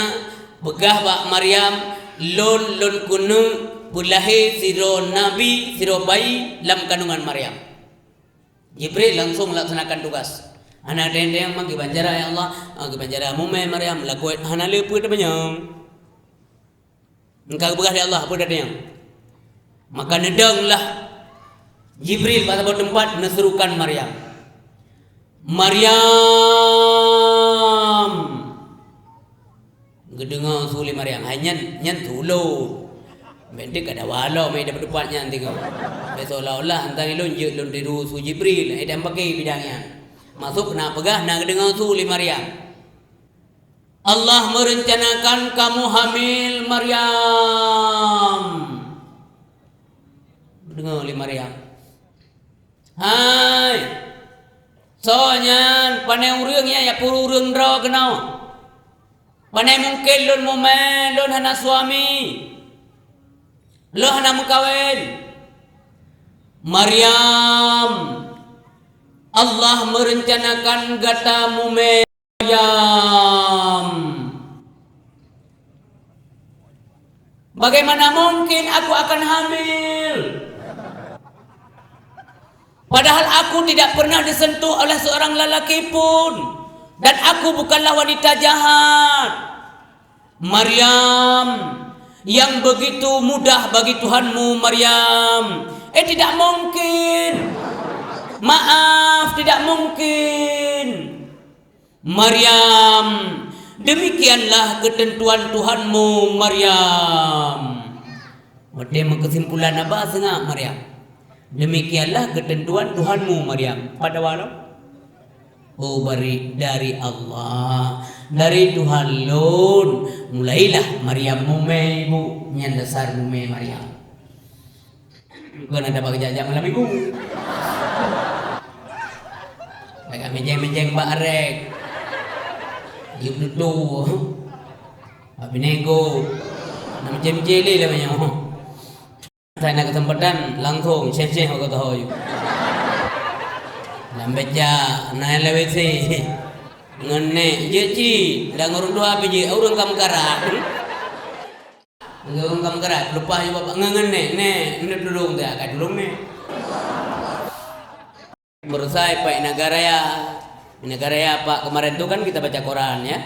peugah bak Maryam, "Lôn, lôn keuneuk peulahé sidroe nabi, sidroe bayi lam kandungan Maryam." Jibril langsung melaksanakan tugas. Hana teuntèe meukiban cara, "Ya Allah, ah, kiban cara mumè Maryam, lakoe hana lé peue teumanyong." Engka geupeugah lé Allah, "Peue teuntèe?" Maka neudong lah Jibril bak saboh teumpat neuserukan Maryam. "Maryam!" Geudeungoe su lé Maryam, hai nyan, nyan su lôn. Bék deuh ka dawa lom, hai dapat teumpat nyan singoh. Bék seolah-olah antang ilôn jeuet lôn tiru su Jibril, hai dan paké bidang nyan. Maksud na peugah na geudeungoe su lé Maryam. "Allah merencanakan kamu hamil, Maryam." Geudeungoe lé Maryam. Hai, soe nyan, pane ureuëng nyan jak peureueng droe keunoe? Pane mungken lôn mumè, lôn hana suami, lôn hana meukawen. Maryam, Allah merencanakan gata mumè. Maryam, bagaimana mungkin aku akan hamil? Padahal aku tidak pernah disentuh oleh seorang lelaki pun, dan aku bukanlah wanita jahat. Maryam, yang begitu mudah bagi Tuhanmu, Maryam. Eh, tidak mungkin. Maaf, tidak mungkin. Maryam, demikianlah ketentuan Tuhanmu, Maryam. Watée meukesimpulan haba seungab Maryam. Demikianlah ketentuan Tuhanmu, Maryam. Pada walau, oh, bari dari Allah, dari Tuhan lôn. Mulailah Maryam mumè, Ibu. Nyan dasar mumè Maryam. Kon ada bak jak-jak malam minggu. Agak mejeng-mejeng bak rek. Yuk dudu. Bak binego. Nak mejeng-mejeng lé lah banyak. Saya nak kesempatan langsung seng-seng bak kota ho yuk. Lam beca, na L W C. Ngon nek, jeuet cit, dan ureueng dua pih jeuet, ureueng ka meukarat. Ureueng ka meukarat, leupah ju bapak ngon, ngon nek, nek, nek tulông dah, ka tulông nek. Beureusa i Pak Inagara ya. Inagara ya, Pak, kemarin tu kan kita baca Quran ya.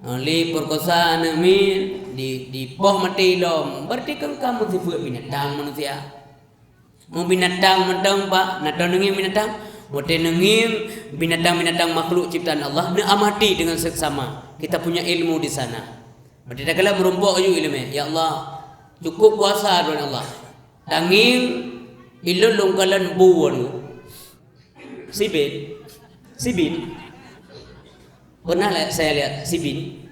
Lé peurkosa aneuk miet, di, dipoh maté lom, berarti kan ka meusifeuet binatang manusia. Meubinatang mantong, Pak, na taneungieng binatang? Watèe neungieng binatang-binatang makhluk ciptaan Allah, neuamati dengan seksama. Kita punya ilmu di sana. Watèe takalon meurumpok aju ileumèe, "Ya Allah, cukup kuasa Droen Allah. Tangieng ilôn lôn kalon bu anu." Sibin. Sibin. Pernah la-, saya lihat sibin.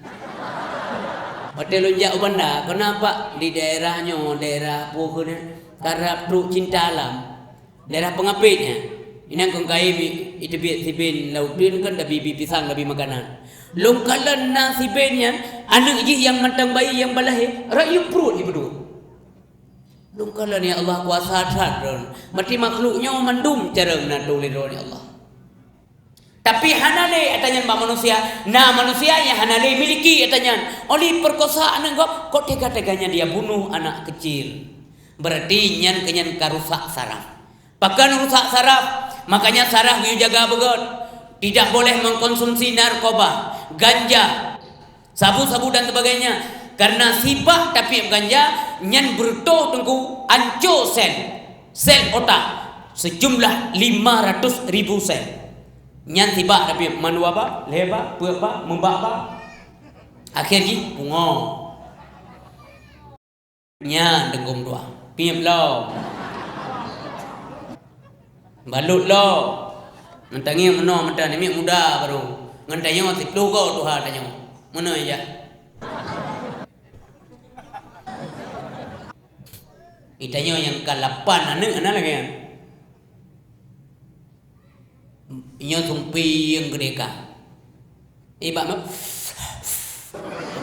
Watèe lôn jak u Banda, kenapa di daerah nyoe, daerah peue keunan, karab trok Cinta Alam, daerah Peungapét nyan. Inan kon kayém i-, iteubiet sibin laôt deuen kan, tabi-bi pisang, tabi makanan. Lôn kalon na sibin nyan, aneuk jih nyang mantong bayi nyang balahé, rayeuk pruet jipeuduek. Lôn kalon, ya Allah, kuasa that Droen. Maté makhluk nyoe mandum carông na tuléh Droen, ya Allah. Tapi hana lé ata nyan bak manusia. Na manusia nyang hana lé miliki ata nyan. Oleh perkosa aneuk gob, kok tega-teganya dia bunuh anak kecil. Berarti nyan keu nyan ka rusak saraf. Pakon rusak saraf? Makanya saraf geuyue jaga beugöt. Tidak boleh mengkonsumsi narkoba, ganja, sabu-sabu dan sebagainya. Karena sibak tapiep ganja, nyan beureutoh teungku, anco sel, sel otak sejumlah lima ratus ribu sel. Nyan sibak tapiep mandua bak, lhèe bak, peuet bak, meubak bak. Akhé jih pungo. Nyan deunggom dua. Piep lom. Balot lom. Meutangieng meunoe meutan, namiet muda barô. Ngon tanyoe siploh goe tuha tanyoe. Meunoe ijak. Itanyoe nyang ka lapan aneuk hana lagèe nyan. Nyoe sumping keudeka. Eh, bak ma-,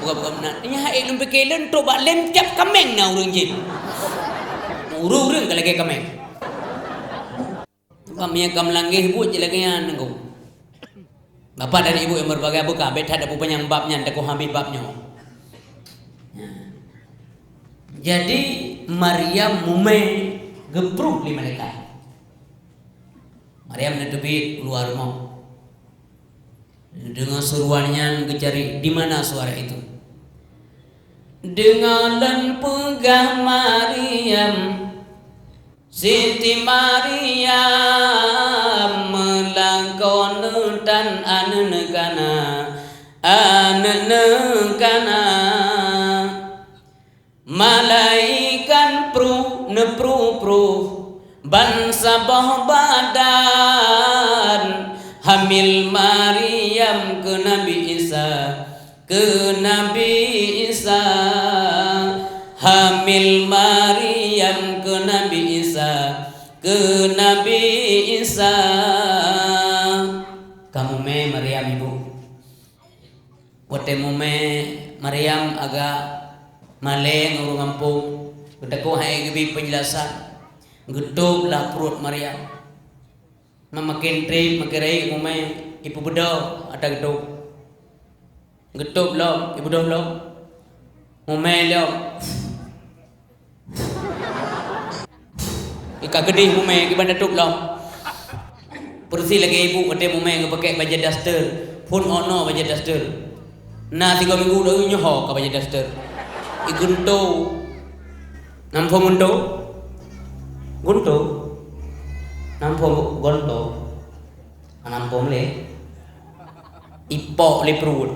buka-buka meunan. Nyan hai lôn pike lôn trok bak lem tiep kaméng na ureueng jih. Ureueng-ureueng ka lagèe kaméng. Bak meunyo ka meulanggeh buet jih lagèe nyan nanggung. Bapak dan Ibu yang berbahagia, buka, bèk that tapeupanjang bab nyan, takoh habéh bab nyoe. Jadi, Maryam mumè geupruh lé malaikat. Maryam neuteubiet keuluwa rumoh. Neudeungoe seuruan nyan geucari di mana suara itu. Deungoe lôn peugah Maryam, Siti Maryam, meulakoe neutan aneuk neukana, aneuk neukana. Malaikat pruh neupruh-pruh bansaboh badan, hamil Maryam keu Nabi Isa, keu Nabi Isa. Hamil Maryam keu Nabi Isa, keu Nabi Isa. Ka mumè Maryam, Ibu. Watèe mumè, Maryam agak malèe ngon ureueng gampông, geutanyoe han ék geubri peunjelasan. Geutôb lah pruet Maryam. Meumaken trép, maken rayeuk mumè, ipeubeudôh ata geutôb. Geutôb lom, ibeudôh lom. Mumè lom. Ka geudeh mumè, kiban tatôb lom. Peureusih lagèe ibu watèe mumè geupakè bajèe daster. Phôn ono bajèe daster. Na tiga minggu laju nyoe ho ka bajèe daster. Igeunto. Nam phôn gunto? Gunto. Nam phôn gonto. Nam phôn lé. Ipok lé pruet.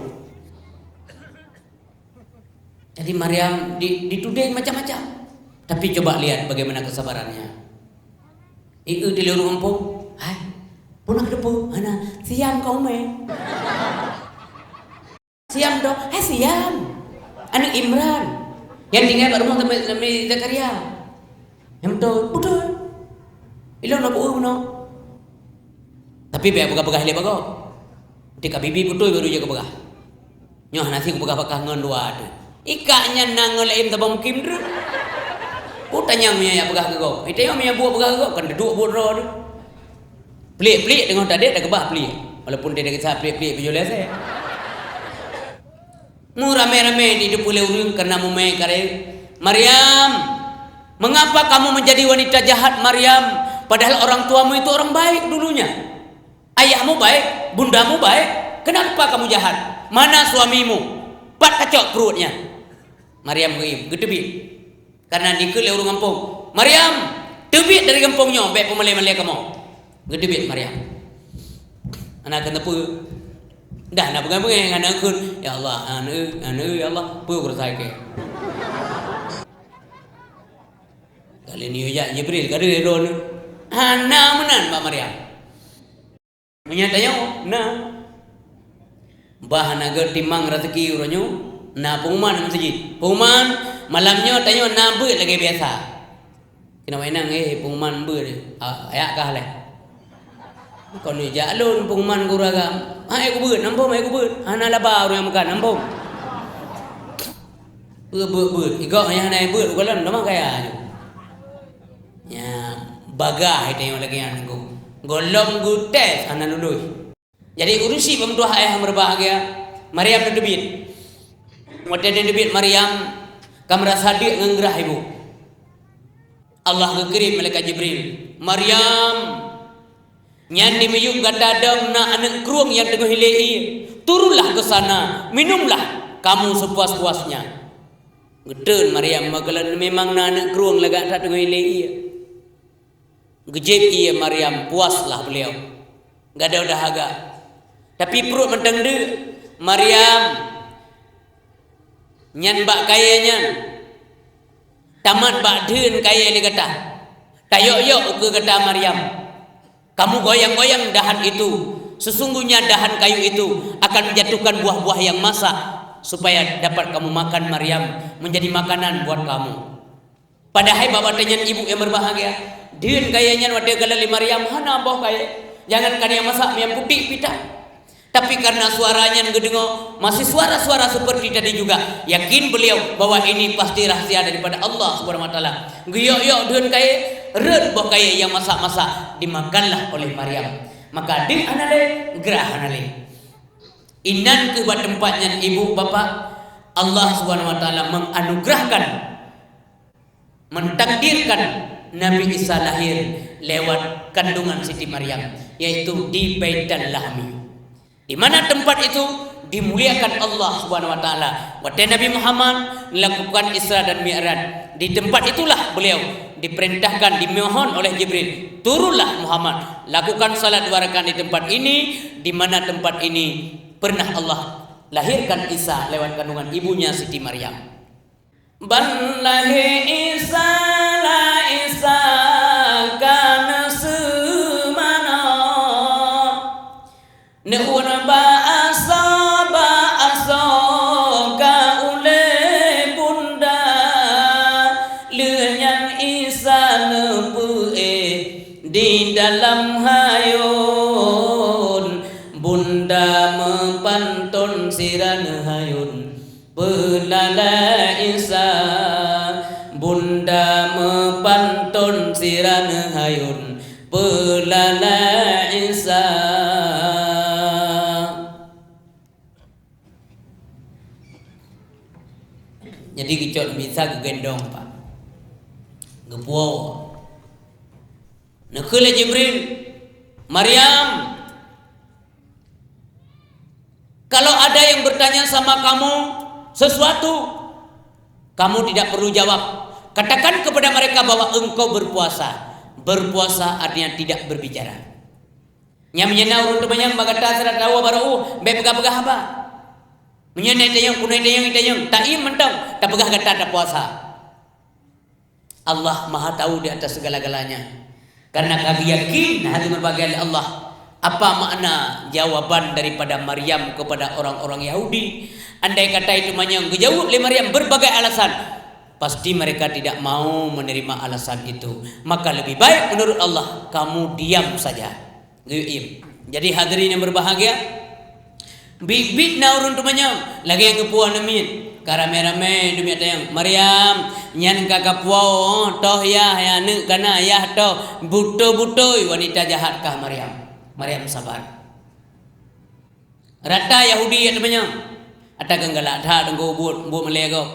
Jadi Maryam di-, ditudeh macam-macam. Tapi coba lihat bagaimana kesabarannya. I eu di lôn gampông, hai, peue na keuteupeu? Hana, Siam ka umé. Siam toh? Hai Siam, aneuk Imran. Nyang tinggai bak rumoh Nabi, Nabi Zakaria. Nyang beutôi, beutôi. Ilôn na beu meunoe. Tapi bèk peugah-peugah lé bagoe. Tika bibi beutôi baru jeuet peugah. Nyoe hana sit kupeugah bak kah ngon dua teuh. Ikak nyan na ngon laén tabang mukim treuk. Peue tanyong meunyoe jak peugah keu gob. Itanyong meunyoe buet peugah keu gob, kan teuduek buet droe teuh. Pliek-pliek teungoh tadek takeubah pliek. Walaupun teuh kisah pliek-pliek peujoh lé asèe. Meuramé-ramé di teupeu lé ureueng kareuna mumè karé. Maryam, mengapa kamu menjadi wanita jahat, Maryam? Padahal orang tuamu itu orang baik dulunya. Ayahmu baik, bundamu baik, kenapa kamu jahat? Mana suamimu? Pat kacok pruet nyan? Maryam geuiem, geuteubiet. Kareuna dikeue lé ureueng gampông, "Maryam, teubiet dari gampông nyoe, bèk peumalèe-malèe kamoe." Geuteubiet Maryam. Hana keuneuk peue. Dah na beungèh-beungèh, hana kheun, "Ya Allah, aneuk, aneuk, ya Allah, peue urusan kèe?" Kali nyoe jak Jibril, ka deuh droeneuh. Hana meunan bak Maryam. Meunyoe tanyoe, na. Bah na geutimang raseuki uroe nyoe, na peunguman lam meuseujid. Peunguman, malam nyoe tanyoe na beuet lagèe biasa. Keunoe inong, eh, peunguman beuet, ah, ayak kah lé. Kon jak lôn peunguman guragam. Hai kubeuet, nambom hai kubeuet. Hana laba ureueng nyang meukan, nambom. Beuet, beuet, beuet. Igok nyang hana beuet, ukalon, lama kaya nyoe. Nya, bagah tanyoe lagèe nyan, Teungku. Gohlom geutés hana lulus. Jadi, urusi peumeutuah ayah meureubahagia, Maryam neuteubiet. Watèe neuteubiet Maryam, ka meurasa deuk ngon grah ibu. Allah geukirém malaikat Jibril, "Maryam, nyan di miyueb gata dong na aneuk krueng nyang teungoh ilé ié. Turunlah ke sana, minumlah kamu sepuas-puasnya." Geutreun Maryam, meukeulon memang na aneuk krueng lagak that teungoh ilé ié. Geujép ié Maryam, puaslah beuliau. Gadôh dahaga. Tapi pruet mantong deuk. Maryam, nyan bak kayèe nyan. Tamat bak dheun kayèe lé gata. Tayok-yok ukeue gata Maryam. Kamu goyang-goyang dahan itu. Sesungguhnya dahan kayu itu akan menjatuhkan buah-buah yang masak, supaya dapat kamu makan Maryam, menjadi makanan buat kamu. Padahai bak watèe nyan ibu nyang meureubahagia, dheun kayèe nyan watèe geukalon lé Maryam hana boh kayèe. Jangankan nyang masak, nyang putéh pih tan. Tapi karena suara nyan geudeungoe, masih suara-suara seperti tadi juga, yakin beliau bahwa ini pasti rahsia daripada Allah Subhanahu wa Taala. Geuyok-yok dheun kayèe, rhot boh kayèe nyang masak-masak, dimakanlah oleh Maryam. Maka deuk hana lé, grah hana lé. Inan keuh bak teumpat nyan ibu bapak, Allah Subhanahu wa Taala menganugerahkan, mentakdirkan Nabi Isa lahir lewat kandungan Siti Maryam, yaitu di Baitul Lahmi. Di mana tempat itu dimuliakan Allah Subhanahu wa Taala. Watèe Nabi Muhammad melakukan Isra dan Mi'raj, di tempat itulah beliau diperintahkan, dimohon oleh Jibril, "Turunlah Muhammad, lakukan salat dua rakaat di tempat ini, di mana tempat ini pernah Allah lahirkan Isa lewat kandungan ibunya Siti Maryam." Ban lahé Isa, la Isa ka neuseumanö. Neu'uet bak asoe, bak asoe ka ulèe bunda. Lheueh nyan Isa neupeuéh di dalam hayôn. Bunda meupanton sira neuhayôn. Peulalai Isa, bunda meupanton sira neuhayôn, peulalai Isa. Jadi geucok Nabi Isa geugendong, Pak. Geupuwoe. Neukheun lé Jibril, "Maryam, kalau ada yang bertanya sama kamu sesuatu, kamu tidak perlu jawab. Katakan kepada mereka bahwa engkau berpuasa." Berpuasa artinya tidak berbicara. Nyan meunyoe na ureueng teumanyong bak gata, sira tawoe barô, bèk peugah-peugah haba. Meunyoe na itanyong, keunoe itanyong, itanyong, taiem mantong, tapeugah gata tapuasa. Allah Maha Tahu di atas segala-galanya. Karena ka geuyakin hana meubahagia lé Allah. Apa makna jawaban daripada Maryam kepada orang-orang Yahudi? Andai kata itu manyang geujaweueb lé Maryam berbagai alasan, pasti mereka tidak mau menerima alasan itu. Maka lebih baik menurut Allah kamu diam saja. Geuyue iem. Jadi hadirin yang berbahagia, biet-biet na ureuëng teumanyong, lagée geupuwoe aneuk miet. Ka ramé-ramé deumiet tanyong, "Maryam, nyan ka kapuwoe, toh yah, yah aneuk kana yah toh, beutôi-beutôi wanita jahat kah Maryam." Maryam sabar. Rata Yahudi nyang teumanyong, ata keu galak that teungku buet, buet meulée gob.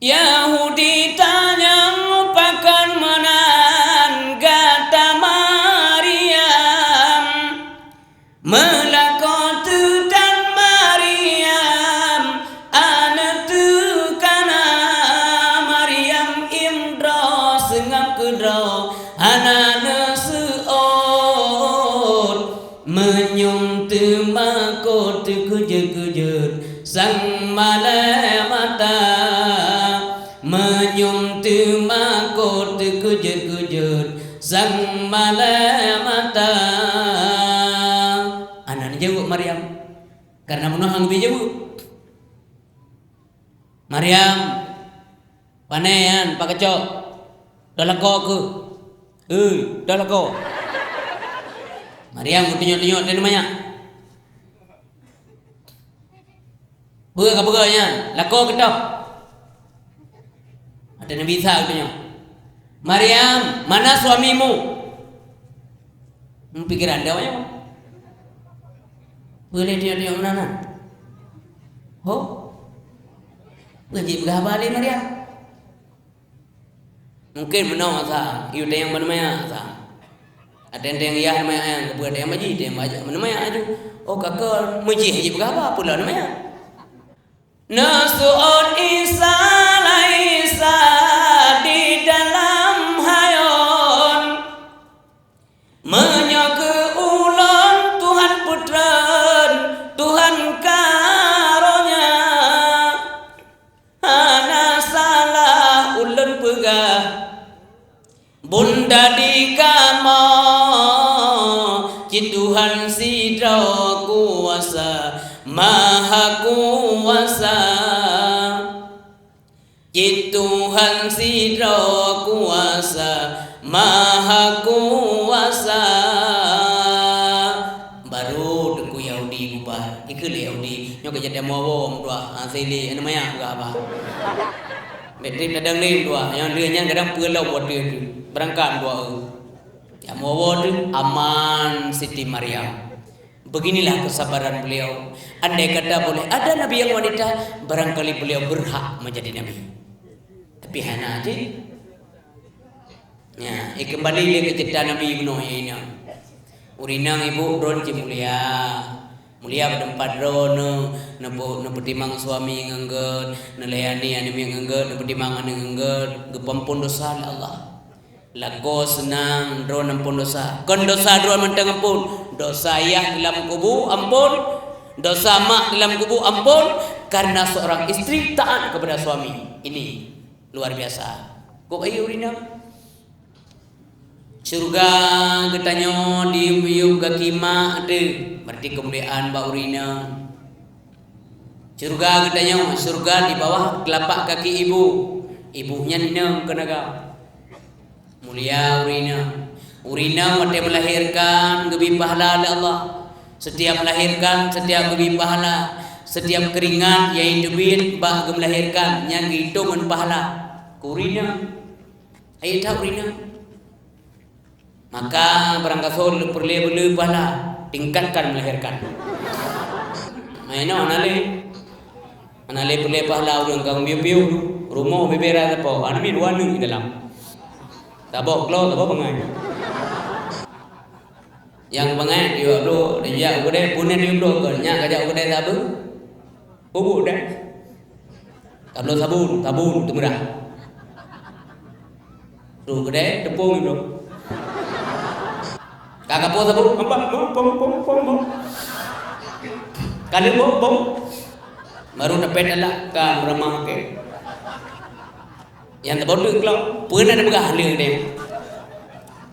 Yahudi tanyong, "Pakon meunan gata Maryam? Meulakoe teuh tan Maryam, aneuk teuh kana Maryam, iem droe seungab keudroe hana neuseuôt." Meunyum teumakot teukeujeuet-keujeuet sang malée mata. Meunyum teumakot teukeujeuet-keujeuet sang malée mata. Hana neujaweueb Maryam, kareuna meunoe han geubri jaweueb. "Maryam, pane nyan, pakeucok, toh lakoe keuh. Ui, toh lakoe." Maryam geutunyok-tunyok teuh manyak. "Peue ka peugah nyan? Lakoe keuh toh." Ata Nabi Isa geutunyok, "Maryam, mana suamimu?" Meupikiran dia awaknyan. Boleh dia tengok mana? Ho? Bukan cit peugah haba lé Maryam. Mungkin meunoe asa, yue teueng bak neumaya asa. Ateueng-teueng yah neumaya, nyang keupeue teueng baji, teueng baji neumaya aju. Oh, ka keu meujih jih peugah haba, peue lom neumaya. Neuseuôt Isa, Isa di dalam hayon. Meunyoe keu ulôn Tuhan peutreun, Tuhan karonya, hana salah ulôn peugah. Bunda di kamoe, cit Tuhan sidroe kuasa, maha kuasa. Cit Tuhan sidroe kuasa, maha kuasa. Baru teungku Yahudi bubar. Ikheun lé Yahudi, nyoe ka jadi amoe woe meutuah, ha, sili, aneuk manyak peugah haba. Bék treb tadong lé meutuah, nyang lheueh nyan kadang peue lom watée teuh. Beurangkat meutuah eu. Nyang meuwoe teuh aman Siti Maryam. Beginilah kesabaran beliau. Andai kata boleh ada nabi yang wanita, barangkali beliau berhak menjadi nabi. Tapi hana cit. Ya, eh, kembali lé keu cerita Nabi Nuh inong. Ureueng inong ibu droen cit mulia. Mulia bak teumpat droeneuh, neupeu-, neupeutimang suami ngon gét, neulayani aneuk miet ngon gét, neupeutimang aneuk ngon gét, geupeuampon desya lé Allah. Lakoe seunang droeneuh ampon desya. Kon desya droeneuh mantong ampon, desya yah di lam kubu ampon, desya mak di lam kubu ampon, karena seorang istri taat kepada suami. Ini luar biasa. Kok ayo ureueng inong? Syeuruga geutanyoe dimiyueb gaki mak teuh, berarti keumuliaan bak ureueng inong. Syeuruga geutanyoe, syeuruga di bawah keulapak kaki ibu. Ibu nyan inong keunaga. Mulia ureueng inong. Ureueng inong watée meulahirkan geubri pahala lé Allah. Setiap meulahirkan, setiap geubri pahala. Setiap keuringat nyang teubiet bak geumeulahirkan, nyan geuhitong ngon pahala. Keu ureueng inong. Hai that ureueng inong. Maka barangkasoe peureulée beu le pahala, tingkatkan meulahirkan. Meunoe hana lé. Hana lé peureulée pahala ureueng ka meupiôh-piôh, rumoh bubé rasa po, aneuk miet dua aneuk di dalam. Saboh klo, saboh bangai. Nyang bangai yue bloe, dan jak u keudè, punan yue bloe kon, nyak ka jak u keudè sabe. Ubuk dah. Tabloe sabon, sabon teumeurah. Troh keudè, teupông nyoe. Ka kapoh sabon, nampak, pom, pom, pom, pom, pom. Ka lheueh pom, pom. Baru tapét alat ka meuramah maké. Nyang teuboh teuk lom, peue na teupeugah lé deh.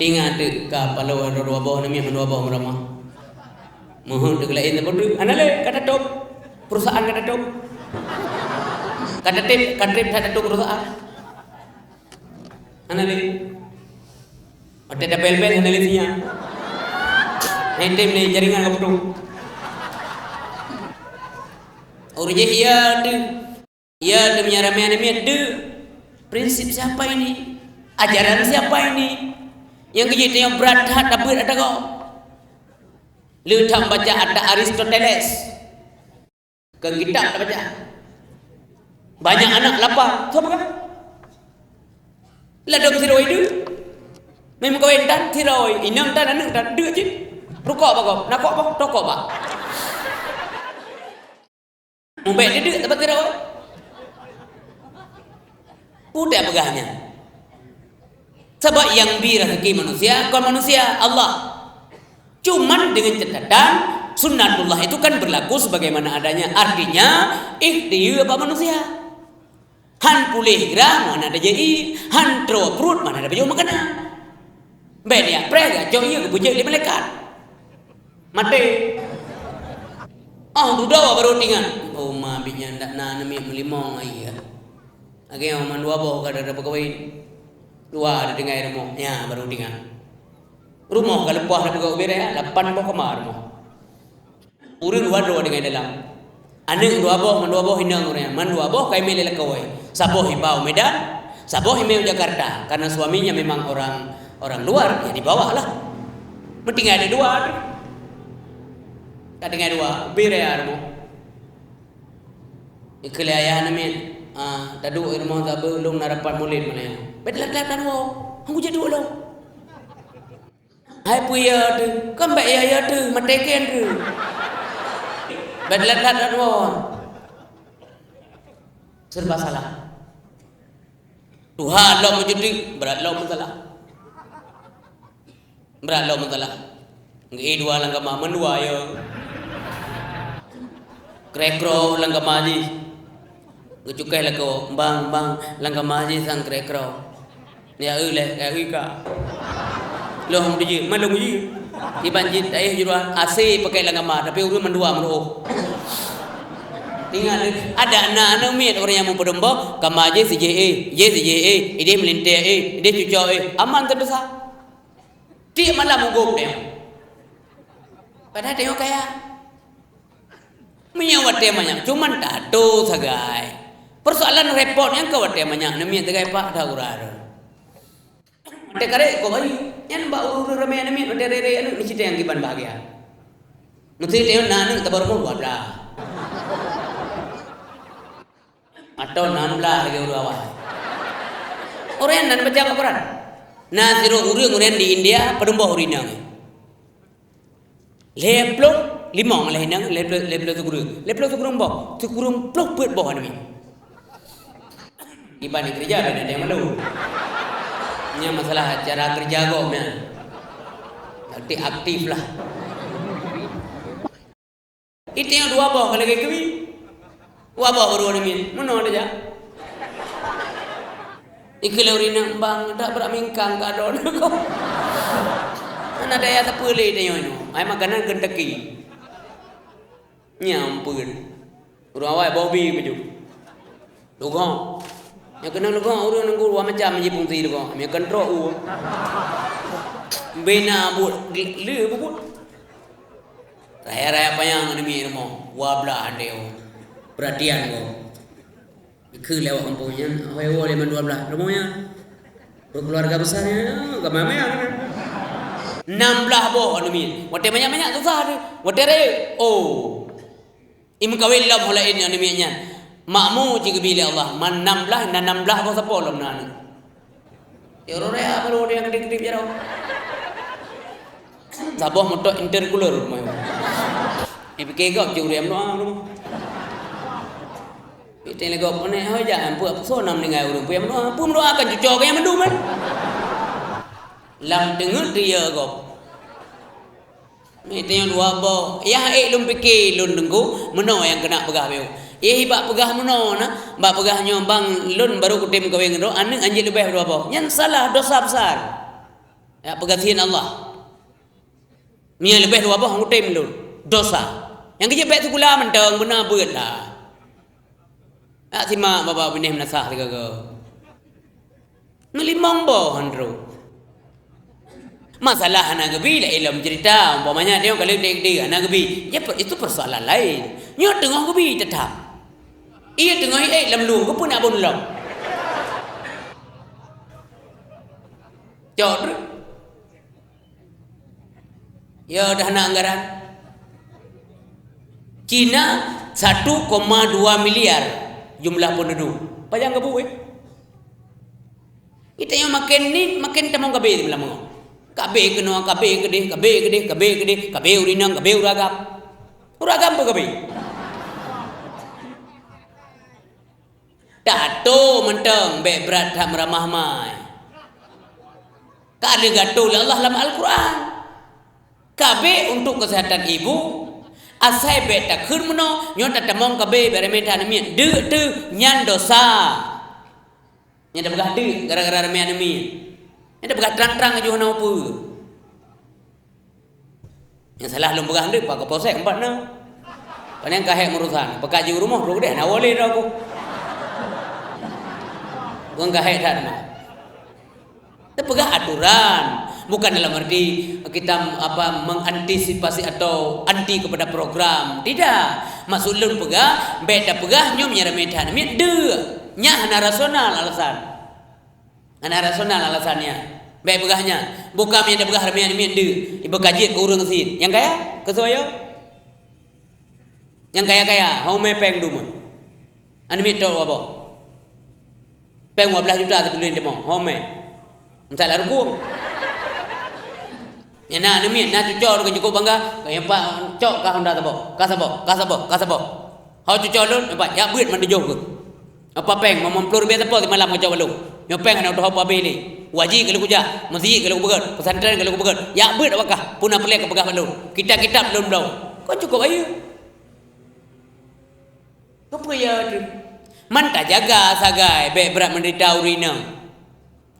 Ingat teuk ka paloe dua boh, aneuk miet mandua boh meurumoh. Meuheuet teuk laén saboh teuk. Hana lé, ka tatôb. Perusahaan ka tatôb. Ka tatôb, ka trép that tatôb perusahaan. Hana lé. Watèe tabel-bel hana lé sinyal. Hana tem lé jaringan ka putus. Ureueng jih ya deuh. Ya deuh meunyo ramé aneuk miet deuh. Prinsip siapa ini? Ajaran siapa ini? Nyang keujeuet tanyoe brat that tabeuet ata gob. Le that baca ata Aristoteles. Keu kitab tabaca. Banyak anak lapar, soe peugah? Ladôm sidroe deuh. Meukawen tan sidroe, inong tan aneuk tan deuh cit. Rukok bak gob, nakok bak, tokok bak. Mubèk deudeuk saban sidroe. Peue teupeugah nyan? Sabab nyang bi raseuki manusia kon manusia, Allah. Cuman dengan catatan, sunnatullah itu kan berlaku sebagaimana adanya. Artinya, ikhtiyeu bak manusia. Han puléh grah meuhana tajak ié, han troe pruet meuhana tapajoh makanan. Bèk jak preh geucok ié geupeujeuet lé malaikat. Maté. Oh, dudoe barô teuingat. Oh, ma, bit nyan dak na aneuk miet meulimong ai ya. Lagèe nyoe mandua boh ka dara peukawen. Dua ada tinggai rumoh. Nyan barô teuingat. Rumoh ka leupah dak peugah ubé raya, lapan boh kama rumoh. Ureueng dua droe tinggai dalam. Aneuk dua boh, mandua boh inong ureueng nyan. Mandua boh ka imè lé lakoe. Saboh iba u Medan, saboh imè u Jakarta. Karena suaminya memang orang, orang luar, ya dibawalah. Meutinggai ada dua tu. Ka tinggai dua, ubé raya rumoh. Ikheun lé ayah aneuk miet, ah, taduek i rumoh sabe lôn na rapat mulod malam nyoe. Bèk telat-telat tawoe, han kujak duek lôn. Hai peue ya teuh, kan bèk ya, ya teuh, maté kèe teuh. Bèk telat-telat tawoe. Serba salah. Tuha lom meucuti, brat lom meusalah. Brat lom meusalah. Geuék dua lam kama, mandua ya. Krèk-krok lam kama jih. Geucukéh lakoe, "Bang, bang, lam kama jih sang krèk-krok." "Ya eu lé, ya eu ka." Lôn hom teujeut, man lôn jih. Iban jih taéh jurah, A C pakèk lam kama, tapi ureueng mandua meuruôh. Ingat, ada na aneuk miet ureueng nyang meupeudong boh, kama jih sijih éh, jih sijih éh, idéh meulintèe éh, idéh cucok éh, aman teudesya. Tiep malam mugôp tanyoe. Padahai tanyoe kaya. Meunyoe watèe manyak, cuman tato sagai. Persoalan repot nyang ka watèe manyak, aneuk miet sagai pak dah urar. Watèe karek kok bayi, nyan bak ureueng ramè aneuk miet, watèe rere aneuk, ni cit nyang kiban bahagia. Meuseuti na aneuk tabah rumoh dua blah. Atau nam blah lagèe ureueng awai. Ureueng nan baca Al-Quran. Na sidroe ureueng, ureueng di India, padum boh ureueng inong. Lhèe plôh limong lhèe inong, lhèe plôh, lhèe plôh sikureueng. Lhèe plôh sikureueng boh, sikureueng plôh peuet boh aneuk miet. Iban keureuja dan ada nyang malu. Nyan masalah cara keureuja gob nyan. Berarti aktif lah. Itanyoe dua boh ka lagèe keubi. Dua boh baru aneuk miet. Meunoe tajak. Ikheun lé ureueng inong, "Bang, dak brat mingkang ka droeneuh." Hana daya sapeue lé tanyoe nyoe. Ai makanan Kentucky. Nyan ampeuen. Ureueng awai boh bi baju. Leugoe. Nyang keuneuk leugoe ureueng nunggu dua macam jih fungsi leugoe. Nyang keuntrok u. Bina buet le bubuet. Raya-raya panyang aneuk miet rumoh. Dua blah aneuk. Perhatian ko. Ikheun lé awak gampông nyan, hôi woe lé mandua blah. Rumoh nyan. Berkeluarga besar nyan, agama maya. Nam blah boh aneuk miet. Watèe manyak-manyak susah teuh. Watèe rayeuk, oh. Imeukawen lom ho laén aneuk miet nyan. Makmu cit geubi lé Allah, man nam blah, na nam blah boh sapo lom na aneuk. Ya, ureueng raya baru nyang keudéh-keudéh jaroe. Saboh moto intercooler rumoh. Dipike gob cit ureueng meudoa rumoh. Piteng lé gob, "Aneuk, hôi jak, peue soe na meuninggai ureueng, peue nyang meudoa, peue meudoa kan cuco keu nyang mandum kan?" Lam teungeut dia gob. Nyoe tanyoe dua boh. Yah ék lôn pike lôn teungku, meunoe nyang keuneuk peugah bacut. Yah bak peugah meunoe na, bak peugah nyoe bang lôn baru kutem kawén droe, aneuk hanjeuet leubeh dua boh. Nyan salah, dosa besar. Ya, peugasien Allah. Meunyoe leubeh dua boh, kutem lôn. Dosa. Nyang keujeuet bèk sikula mantong, beuna beuet lah. Nak simak babah binéh meunasah sigoe-goe. Meulimong boh han trok. Masalah hana geubi, laén lom ceurita. Umpamanya, dia ka lheueh gede, hana geubi. Ya, per-, itu persoalan lain. Nyoe teungoh geubi teutap. Iya teungoh ék lam lueng, keupeue nak bôn lom? Cok treuk. Ya, dah na anggaran. Cina satu koma dua miliar jumlah penduduk. Pajan geubu, eh? Kita nyang makin ni, makin tamong kabe di malam. Kabe keunoe, kabe keudeh, kabe keudeh, kabe keudeh, kabe ureueng inong, kabe ureueng agam. Ureueng agam pun kabe. Tato mantong bèk brat that meuramah mai. Ka lheueh geuatoe lé Allah lam Al-Quran. Kabe untuk kesehatan ibu, asai bèk takheun meunoe, nyoe tatamong kabe bèk ramé that aneuk miet. Deuk teuh, nyan dosa. Nyan tapeugah deuk gara-gara ramé aneuk miet. Nyan tapeugah trang-trang laju hana peue. Nyang salah lôn peugah ndeuk, Pak Kapolsek empat na. Paling ka hék urusan, peuka jeuet rumoh, trok deh, na woleh dah aku. Bukan ka hék that mah. Teupeugah aturan, bukan dalam arti kita, apa, mengantisipasi atau anti kepada program. Tidak. Maksud lôn peugah, bèk tapeugah nyoe meunyo ramé that miet deuk. Nyan hana rasional alasan. Hana rasional alasan nyan. Bèk peugah nyan. Bukan nyang tapeugah ramé aneuk miet deuk, iba ka jeuet keu ureueng sit. Nyang kaya? Keu soe? Nyang kaya-kaya, ho mè pèng dumah. Aneuk miet trok dua boh. Pèng dua belas juta siteuluen teumong, ho mè. Meusalah rukung. Nyang na aneuk miet, na cuco lôn cukôp bangga, ka nyan pat cok ka Honda saboh, ka saboh, ka saboh, ka saboh. Ho cuco lôn, nyan pat, jak beuet mandum jih keuh. Apa pèng, mamang ploh ribèe sapo simalam kacok bak lôn. Nyoe pèng hana teuhop habéh lé. Wajéb ka lôn kujak, meuseujid ka lôn kupeugöt, pesantren ka lôn kupeugöt. Jak beuet awak kah, peue na peureulèe ka peugah bak lôn. Kitab-kitab lôn bloe. Kon cukôp bayeue. Keupeue ya tu? Man tajaga sagai, bèk brat menderita ureueng inong.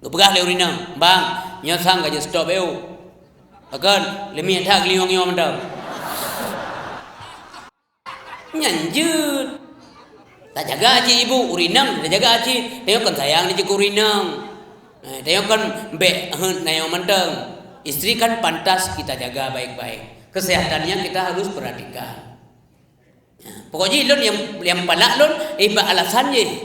Geupeugah lé ureueng inong, "Bang, nyoe sang ka jeuet stop eu." Pakon, leumiek that geuliwang-liwang mantong. Nyan jeuet. Tajaga cit ibu, ureueng inong tajaga cit. Tanyoe kon sayang di jikeu ureueng inong. Eh, tanyoe kon bèk heuet nyoe mantong. Istri kan pantas kita jaga baik-baik. Kesehatannya kita harus perhatikan. Pokok jih lôn nyang, nyang palak lôn, eh, bak alasan jih.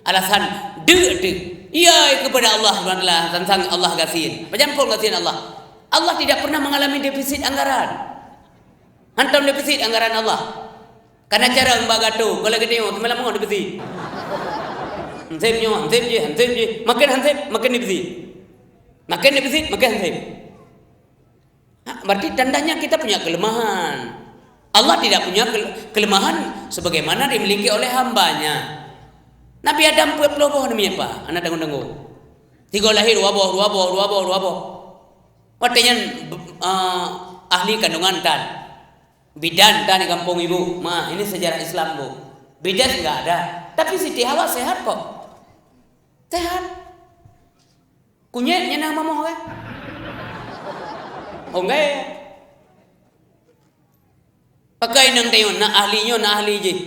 Alasan deuk teuh. Ya, kepada Allah Subhanahu wa Taala, teuntang Allah gasien. Pajan phon gasien Allah? Allah tidak pernah mengalami defisit anggaran. Hantom defisit anggaran Allah. Kana cara bak gato, kalau geutanyoe, malam defisit. Hansép nyoe, hansép jih, hansép jih. Makin hansép, makin defisit. Makin defisit, makin hansép. Ha, berarti tandanya kita punya kelemahan. Allah tidak punya kel-, kelemahan sebagaimana dimiliki oleh hambanya. Nabi Adam peuet ploh boh aneuk miet, Pak, hana tanggong-tanggong. Sigoe lahé dua boh, dua boh, dua boh, dua boh. Watèe nyan, eh, ahli kandungan tan. Bidan tan di kampung ibu. Ma, ini sejarah Islam, Bu. Bidan enggak ada. Tapi Siti Hawa sehat kok. Sehat. Kunyét nyan na mamoh kan? Oh, enggak. Pakai inong tayue, na ahli nyoe, na ahli jih.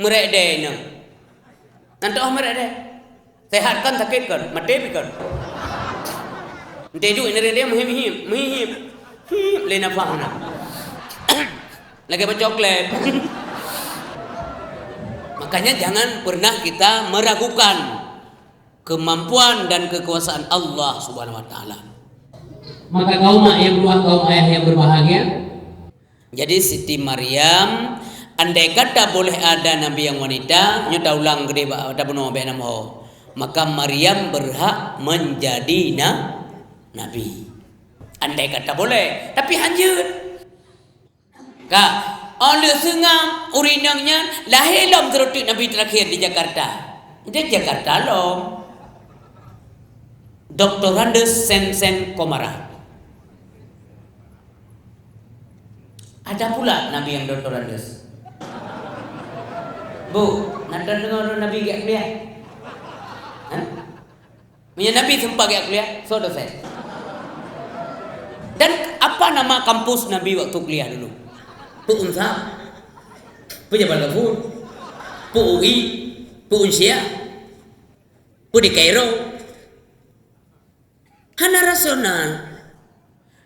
Meurek dèe inong. Nyan teuh meurek dèe. Sehat kan, sakét kan, maté pih kan. Ente duek nari dia meuhim-him, meuhim. Him, lé nafah na. Lagèe bak coklat. Makanya jangan pernah kita meragukan kemampuan dan kekuasaan Allah Subhanahu wa Taala. Maka kaum mak yang berbahagia, kaum ayah yang berbahagia. Jadi Siti Maryam, andai kata boleh ada nabi yang wanita, nyoe taulang keudeh bak tabunoe bak nam ho, maka Maryam berhak menjadi na-, nabi. Andai kata boleh, tapi hanjeuet. Ka, óh lheueh seungab ureueng inong nyan lahé lom sidroe teuk nabi terakhir di Jakarta. Di Jakarta lom. Doktorandus Sensen Komara. Ada pula nabi yang doktorandus. Bu, na deungoe nabi geujak kuliah? Hah? Meunyoe nabi seumpat geujak kuliah, soe dosen? Dan apa nama kampus Nabi waktu kuliah dulu? Pu Unsha? Pu Jabal Ghafur? Pu U I? Pu Unsyiah? Pu di Kairo? Hana rasional.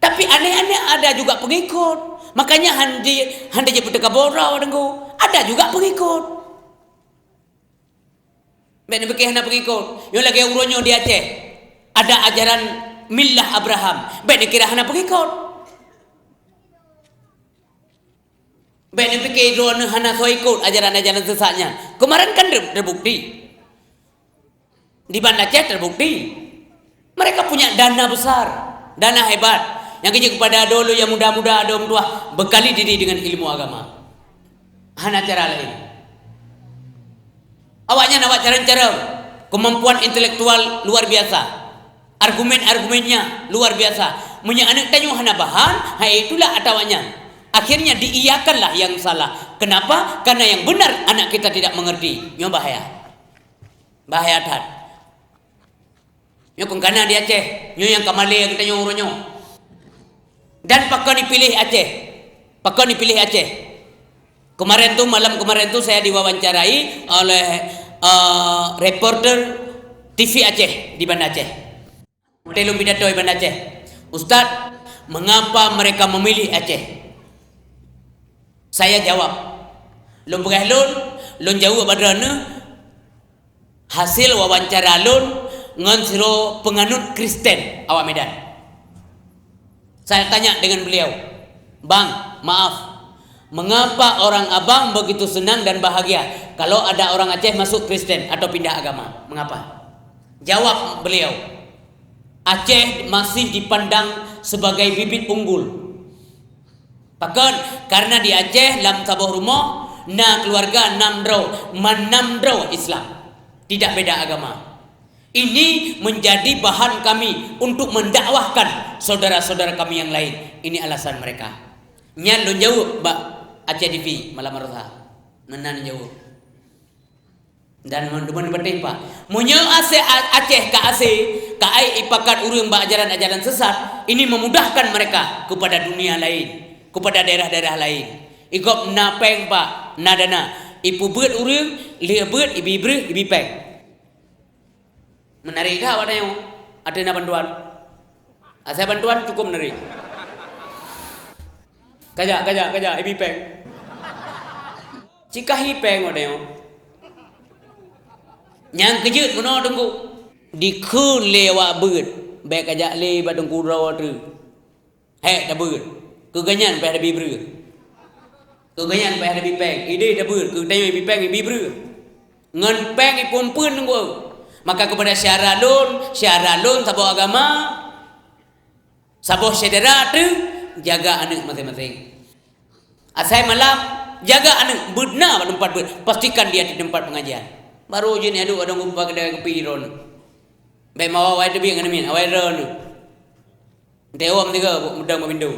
Tapi aneh-aneh ada juga pengikut. Makanya handi, handi je peuteukaboro deungoe. Ada juga pengikut. Bék neupike hana pengikut. Nyoe lagée uroe nyoe di Aceh. Ada ajaran millah Abraham. Bék neukira hana pengikut. Bék neupike droeneuh hana soe ikot ajaran-ajaran sesat nyan. Kemarin kan ter-, terbukti. Di Banda Aceh terbukti. Mereka punya dana besar, dana hebat. Nyang keuh jeuet keupada adoe lôn nyang muda-muda, adoe meutuah, bekali diri dengan ilmu agama. Hana cara lain. Awaknyan awak carông-carông, kemampuan intelektual luar biasa. Argumen-argumennya luar biasa. Meunyoe aneuk tanyoe hana bahan, hai itulah ata awaknyan. Akhirnya diiyakanlah yang salah. Kenapa? Karena yang benar anak kita tidak mengerti. Nyoe bahaya. Bahaya that. Nyoe kon kana di Aceh, nyoe nyang ka malée geutanyoe uroe nyoe. Dan pakon ipiléh Aceh? Pakon ipiléh Aceh? Kemarin tu, malam kemarin tu saya diwawancarai oleh, eh, reporter T V Aceh di Banda Aceh. Watée lôn pidato di Banda Aceh, "Ustaz, mengapa mereka memilih Aceh?" Saya jawab. Lôn peugah lôn, lôn jaweueb bak droeneuh, hasil wawancara lôn ngon sidroe peunganut Kristen awak Medan. Saya tanya dengan beliau, "Bang, maaf, mengapa orang abang begitu senang dan bahagia kalau ada orang Aceh masuk Kristen atau pindah agama? Mengapa?" Jawab beliau, "Aceh masih dipandang sebagai bibit unggul." Pakon? Karena di Aceh lam saboh rumoh na keluarga nam droe, manam droe Islam. Tidak beda agama. Ini menjadi bahan kami untuk mendakwahkan saudara-saudara kami yang lain. Ini alasan mereka. Nyan lôn jaweueb bak Aceh T V malam baroesa. Meunan lôn jaweueb. Dan mon-, mon patéh, Pak. Meunyoe asé A-, Aceh ka asé, ka ai ipakat ureuëng bak ajaran-ajaran sesat, ini memudahkan mereka kepada dunia lain, kepada daerah-daerah lain. Igob na péng, Pak, na dana. Ipeubeuet ureuëng, lheueh beuet, ibi breueh, ibi péng. Menarik that awak tanyoe, ateueh na bantuan. Asai bantuan cukup menarik. Kajak, kajak, kajak, ibi péng. Cikahi péng awak tanyoe. Nyang keujeuet meunoe Teungku. Dikheun lé awak beuet, bék kajak lé bak Teungku droe treuk. Hék tabeuet, keu geuhnyan payah tabi breueh. Keu geuhnyan payah tabi péng, idéh tabeuet, keu tanyoe ibi péng, ibi breueh. Ngon péng ipeumpeuet nunggu. Maka keupada syedara lôn, syedara lôn saboh agama, saboh syedara teuh, jaga aneuëk maséng-maséng. Asai malam, jaga aneuëk, beuet na bak teumpat beuet, pastikan dia di tempat pengajian. Baru jeuet nyan duek ladôm bak keudè kupi droeneuh. Bék mawai-wai teubiet ngon miet, awai droeneuh. Teuom tiga bu mudang bak pintoe.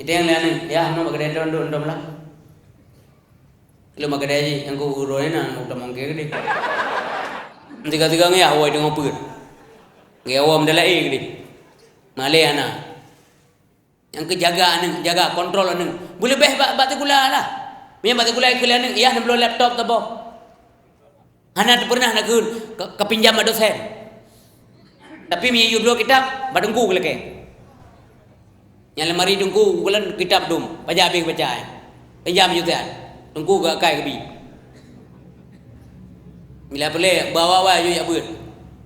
Iteng lé aneuëk, "Yah, nyoe bak keudè droeneuh, droeneuh lah." Lom bak keudè jih, nyang ku uroe na, nyang ku tamong keu geude. Tiga-tiga ngayah, woi, deungoe peue. Ngayah wom dalai geude. Malée hana. Nyang keu jaga aneuëk, jaga kontrol aneuëk. Beuleubeh bak, bak sikula lah. Meunyoe bak sikula ikheun lé aneuëk, "Yah, neubloe laptop saboh." Hana teupeunah nakheun ka, ka pinjam bak dosen. Tapi meunyoe yue bloe kitab, bak teungku keu lakée. Nyang lemari teungku, bulan kitab dum, pajan habéh baca ai. Pinjam yue siat. Teungku geuakai geubi. Bila peureulée, bawa-bawa yue jak beuet.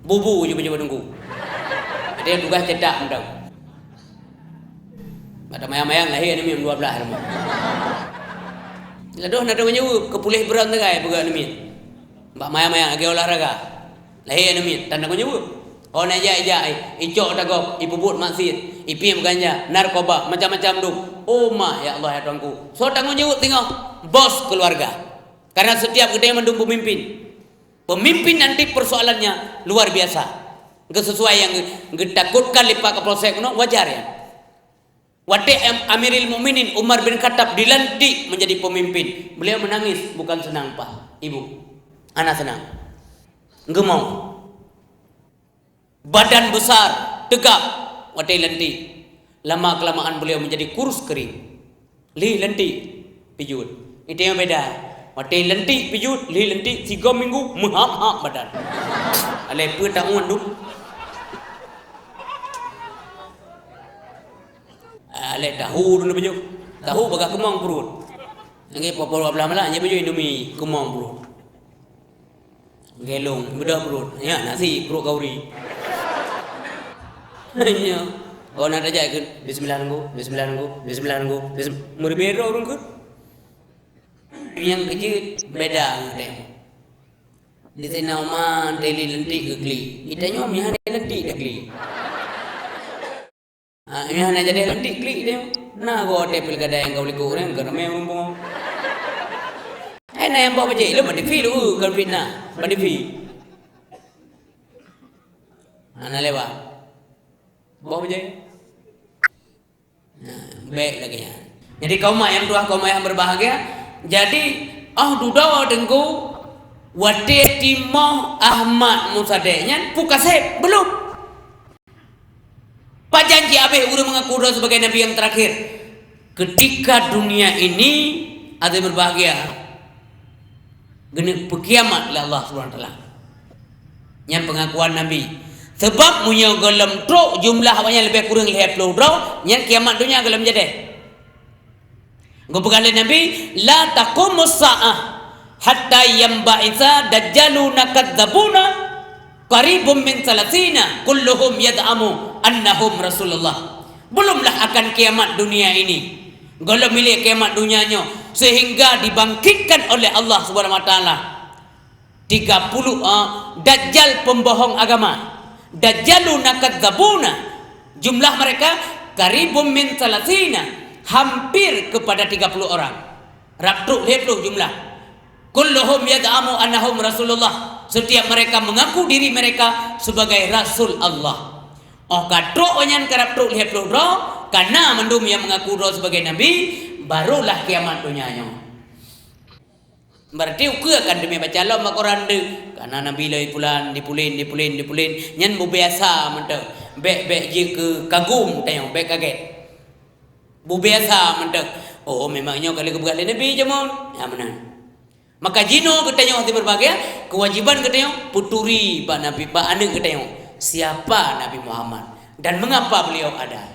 Bubu yue pajoh bak teungku. Ada tugaih cetak mantong. Bak tamayang-mayang lahé aneuk miet dua belas rumoh. Ladoh na tanggung jaweueb keu puléh beuron sagai peugah aneuk miet. Bak mayang-mayang lagée olahraga. Lahé aneuk miet, tan tanggung jaweueb. Oh na ijak, ijak, icok tagob, ipeubuet maksiet, ipiep ganja, narkoba, macam-macam dum. Oh ma, ya Allah ya Tuhanku. Soe tanggung jaweueb singoh? Bos keuluwarga. Karena setiap geutanyoe mandum peumimpin. Pemimpin nanti persoalannya luar biasa. Geusesuai nyang geutakotkan lé Pak Kapolsek keunoe, wajar nyan. Watée Am-, Amiril Mukminin Umar bin Khattab dilantik menjadi pemimpin, beliau menangis, bukan senang, Pak, Ibu. Hana senang. Geumong. Badan besar, tegap, watée lantik. Lama-kelamaan beliau menjadi kurus kering. Lheueh lantik pijuet. Itu nyang beda. Watèe lantik pijuet, lheueh lantik sigoe minggu, meuhab-hab badan. Alah peue taun tu? Alah tahu dulu pijuet. Tahu bagah keumong pruet. Lagèe poh puluh blah malam, nyan pijuet Indomie, keumong pruet. Gelong, beudôh pruet. Ya, nasi, pruet kauri. Ya. Oh, na tajak keu, "Bismillah nunggu, bismillah nunggu, bismillah nunggu, bism-," meuribèe droe ureueng keu. Nyang keujeuet beda ngon teuh. Di Saidina Umar, teli lantik keu klik. Di tanyoe meuhana lantik dah klik. Ha, meuhana jadi lantik klik dia. Na go hotel pilkada nyang ka likot ureueng, ka ramè ureueng pungo. Eh, na nyang bawa bajèe, lôn bak T V lôn, kon fitnah. Bak T V. Hana lewat. Bawa bajèe. Nah, bèk lagèe nyan. Jadi, kaum mak nyang tuha, kaum ayah yang berbahagia, jadi, oh, dudoe Teungku, watèe timoh Ahmad Mursadek nyan, peue kaseb? Belum. Pajan jihabéh ureueng mengaku droe sebagai nabi yang terakhir. Ketika dunia ini, hadirin berbahagia, geuneuk peukiamat lé Allah Subhanahu wa Taala. Nyan pengakuan Nabi. Sebab meunyoe gohlom trok jumlah awaknyan leubeh kureueng lhèe ploh droe, nyan kiamat donya gohlom jadi. Geupeugah lé Nabi, "La taqumus sa'ah hatta yanba'itsa dajjaluna kadzdzabuna qaribun min tsalatsina kulluhum yad'amu annahum Rasulullah." Belumlah akan kiamat dunia ini. Gohlom ilèe kiamat dunia nyoe, sehingga dibangkitkan oleh Allah Subhanahu wa Taala tiga puluh, ah, dajjal pembohong agama. Dajjaluna kadzdzabuna. Jumlah mereka qaribun min tsalatsina, hampir kepada tiga puluh orang. Rab trok lhèe ploh jumlah. Kulluhum yad'amu annahum Rasulullah. Setiap mereka mengaku diri mereka sebagai rasul Allah. Oh ka trok nyan, ka rab trok lhèe ploh droe, ka na mandum nyang mengaku droe sebagai nabi, barulah kiamat donya nyoe. Berarti ukeue kan teumé baca lom bak koran deuh. Ka na nabi lom di pulan, di pulan, di pulan, di pulan. Nyan beubiasa mantong. Bèk, bèk jeuet keu kagum tanyoe, bèk kagèt. Beubiasa mantong. Oh, memang nyoe ka lheueh geupeugah lé Nabi jameun. Ya, meunan. Maka jinoe geutanyoe hati berbahagia, kewajiban geutanyoe peuturi bak Nabi, bak aneuk geutanyoe, siapa Nabi Muhammad dan mengapa beliau ada.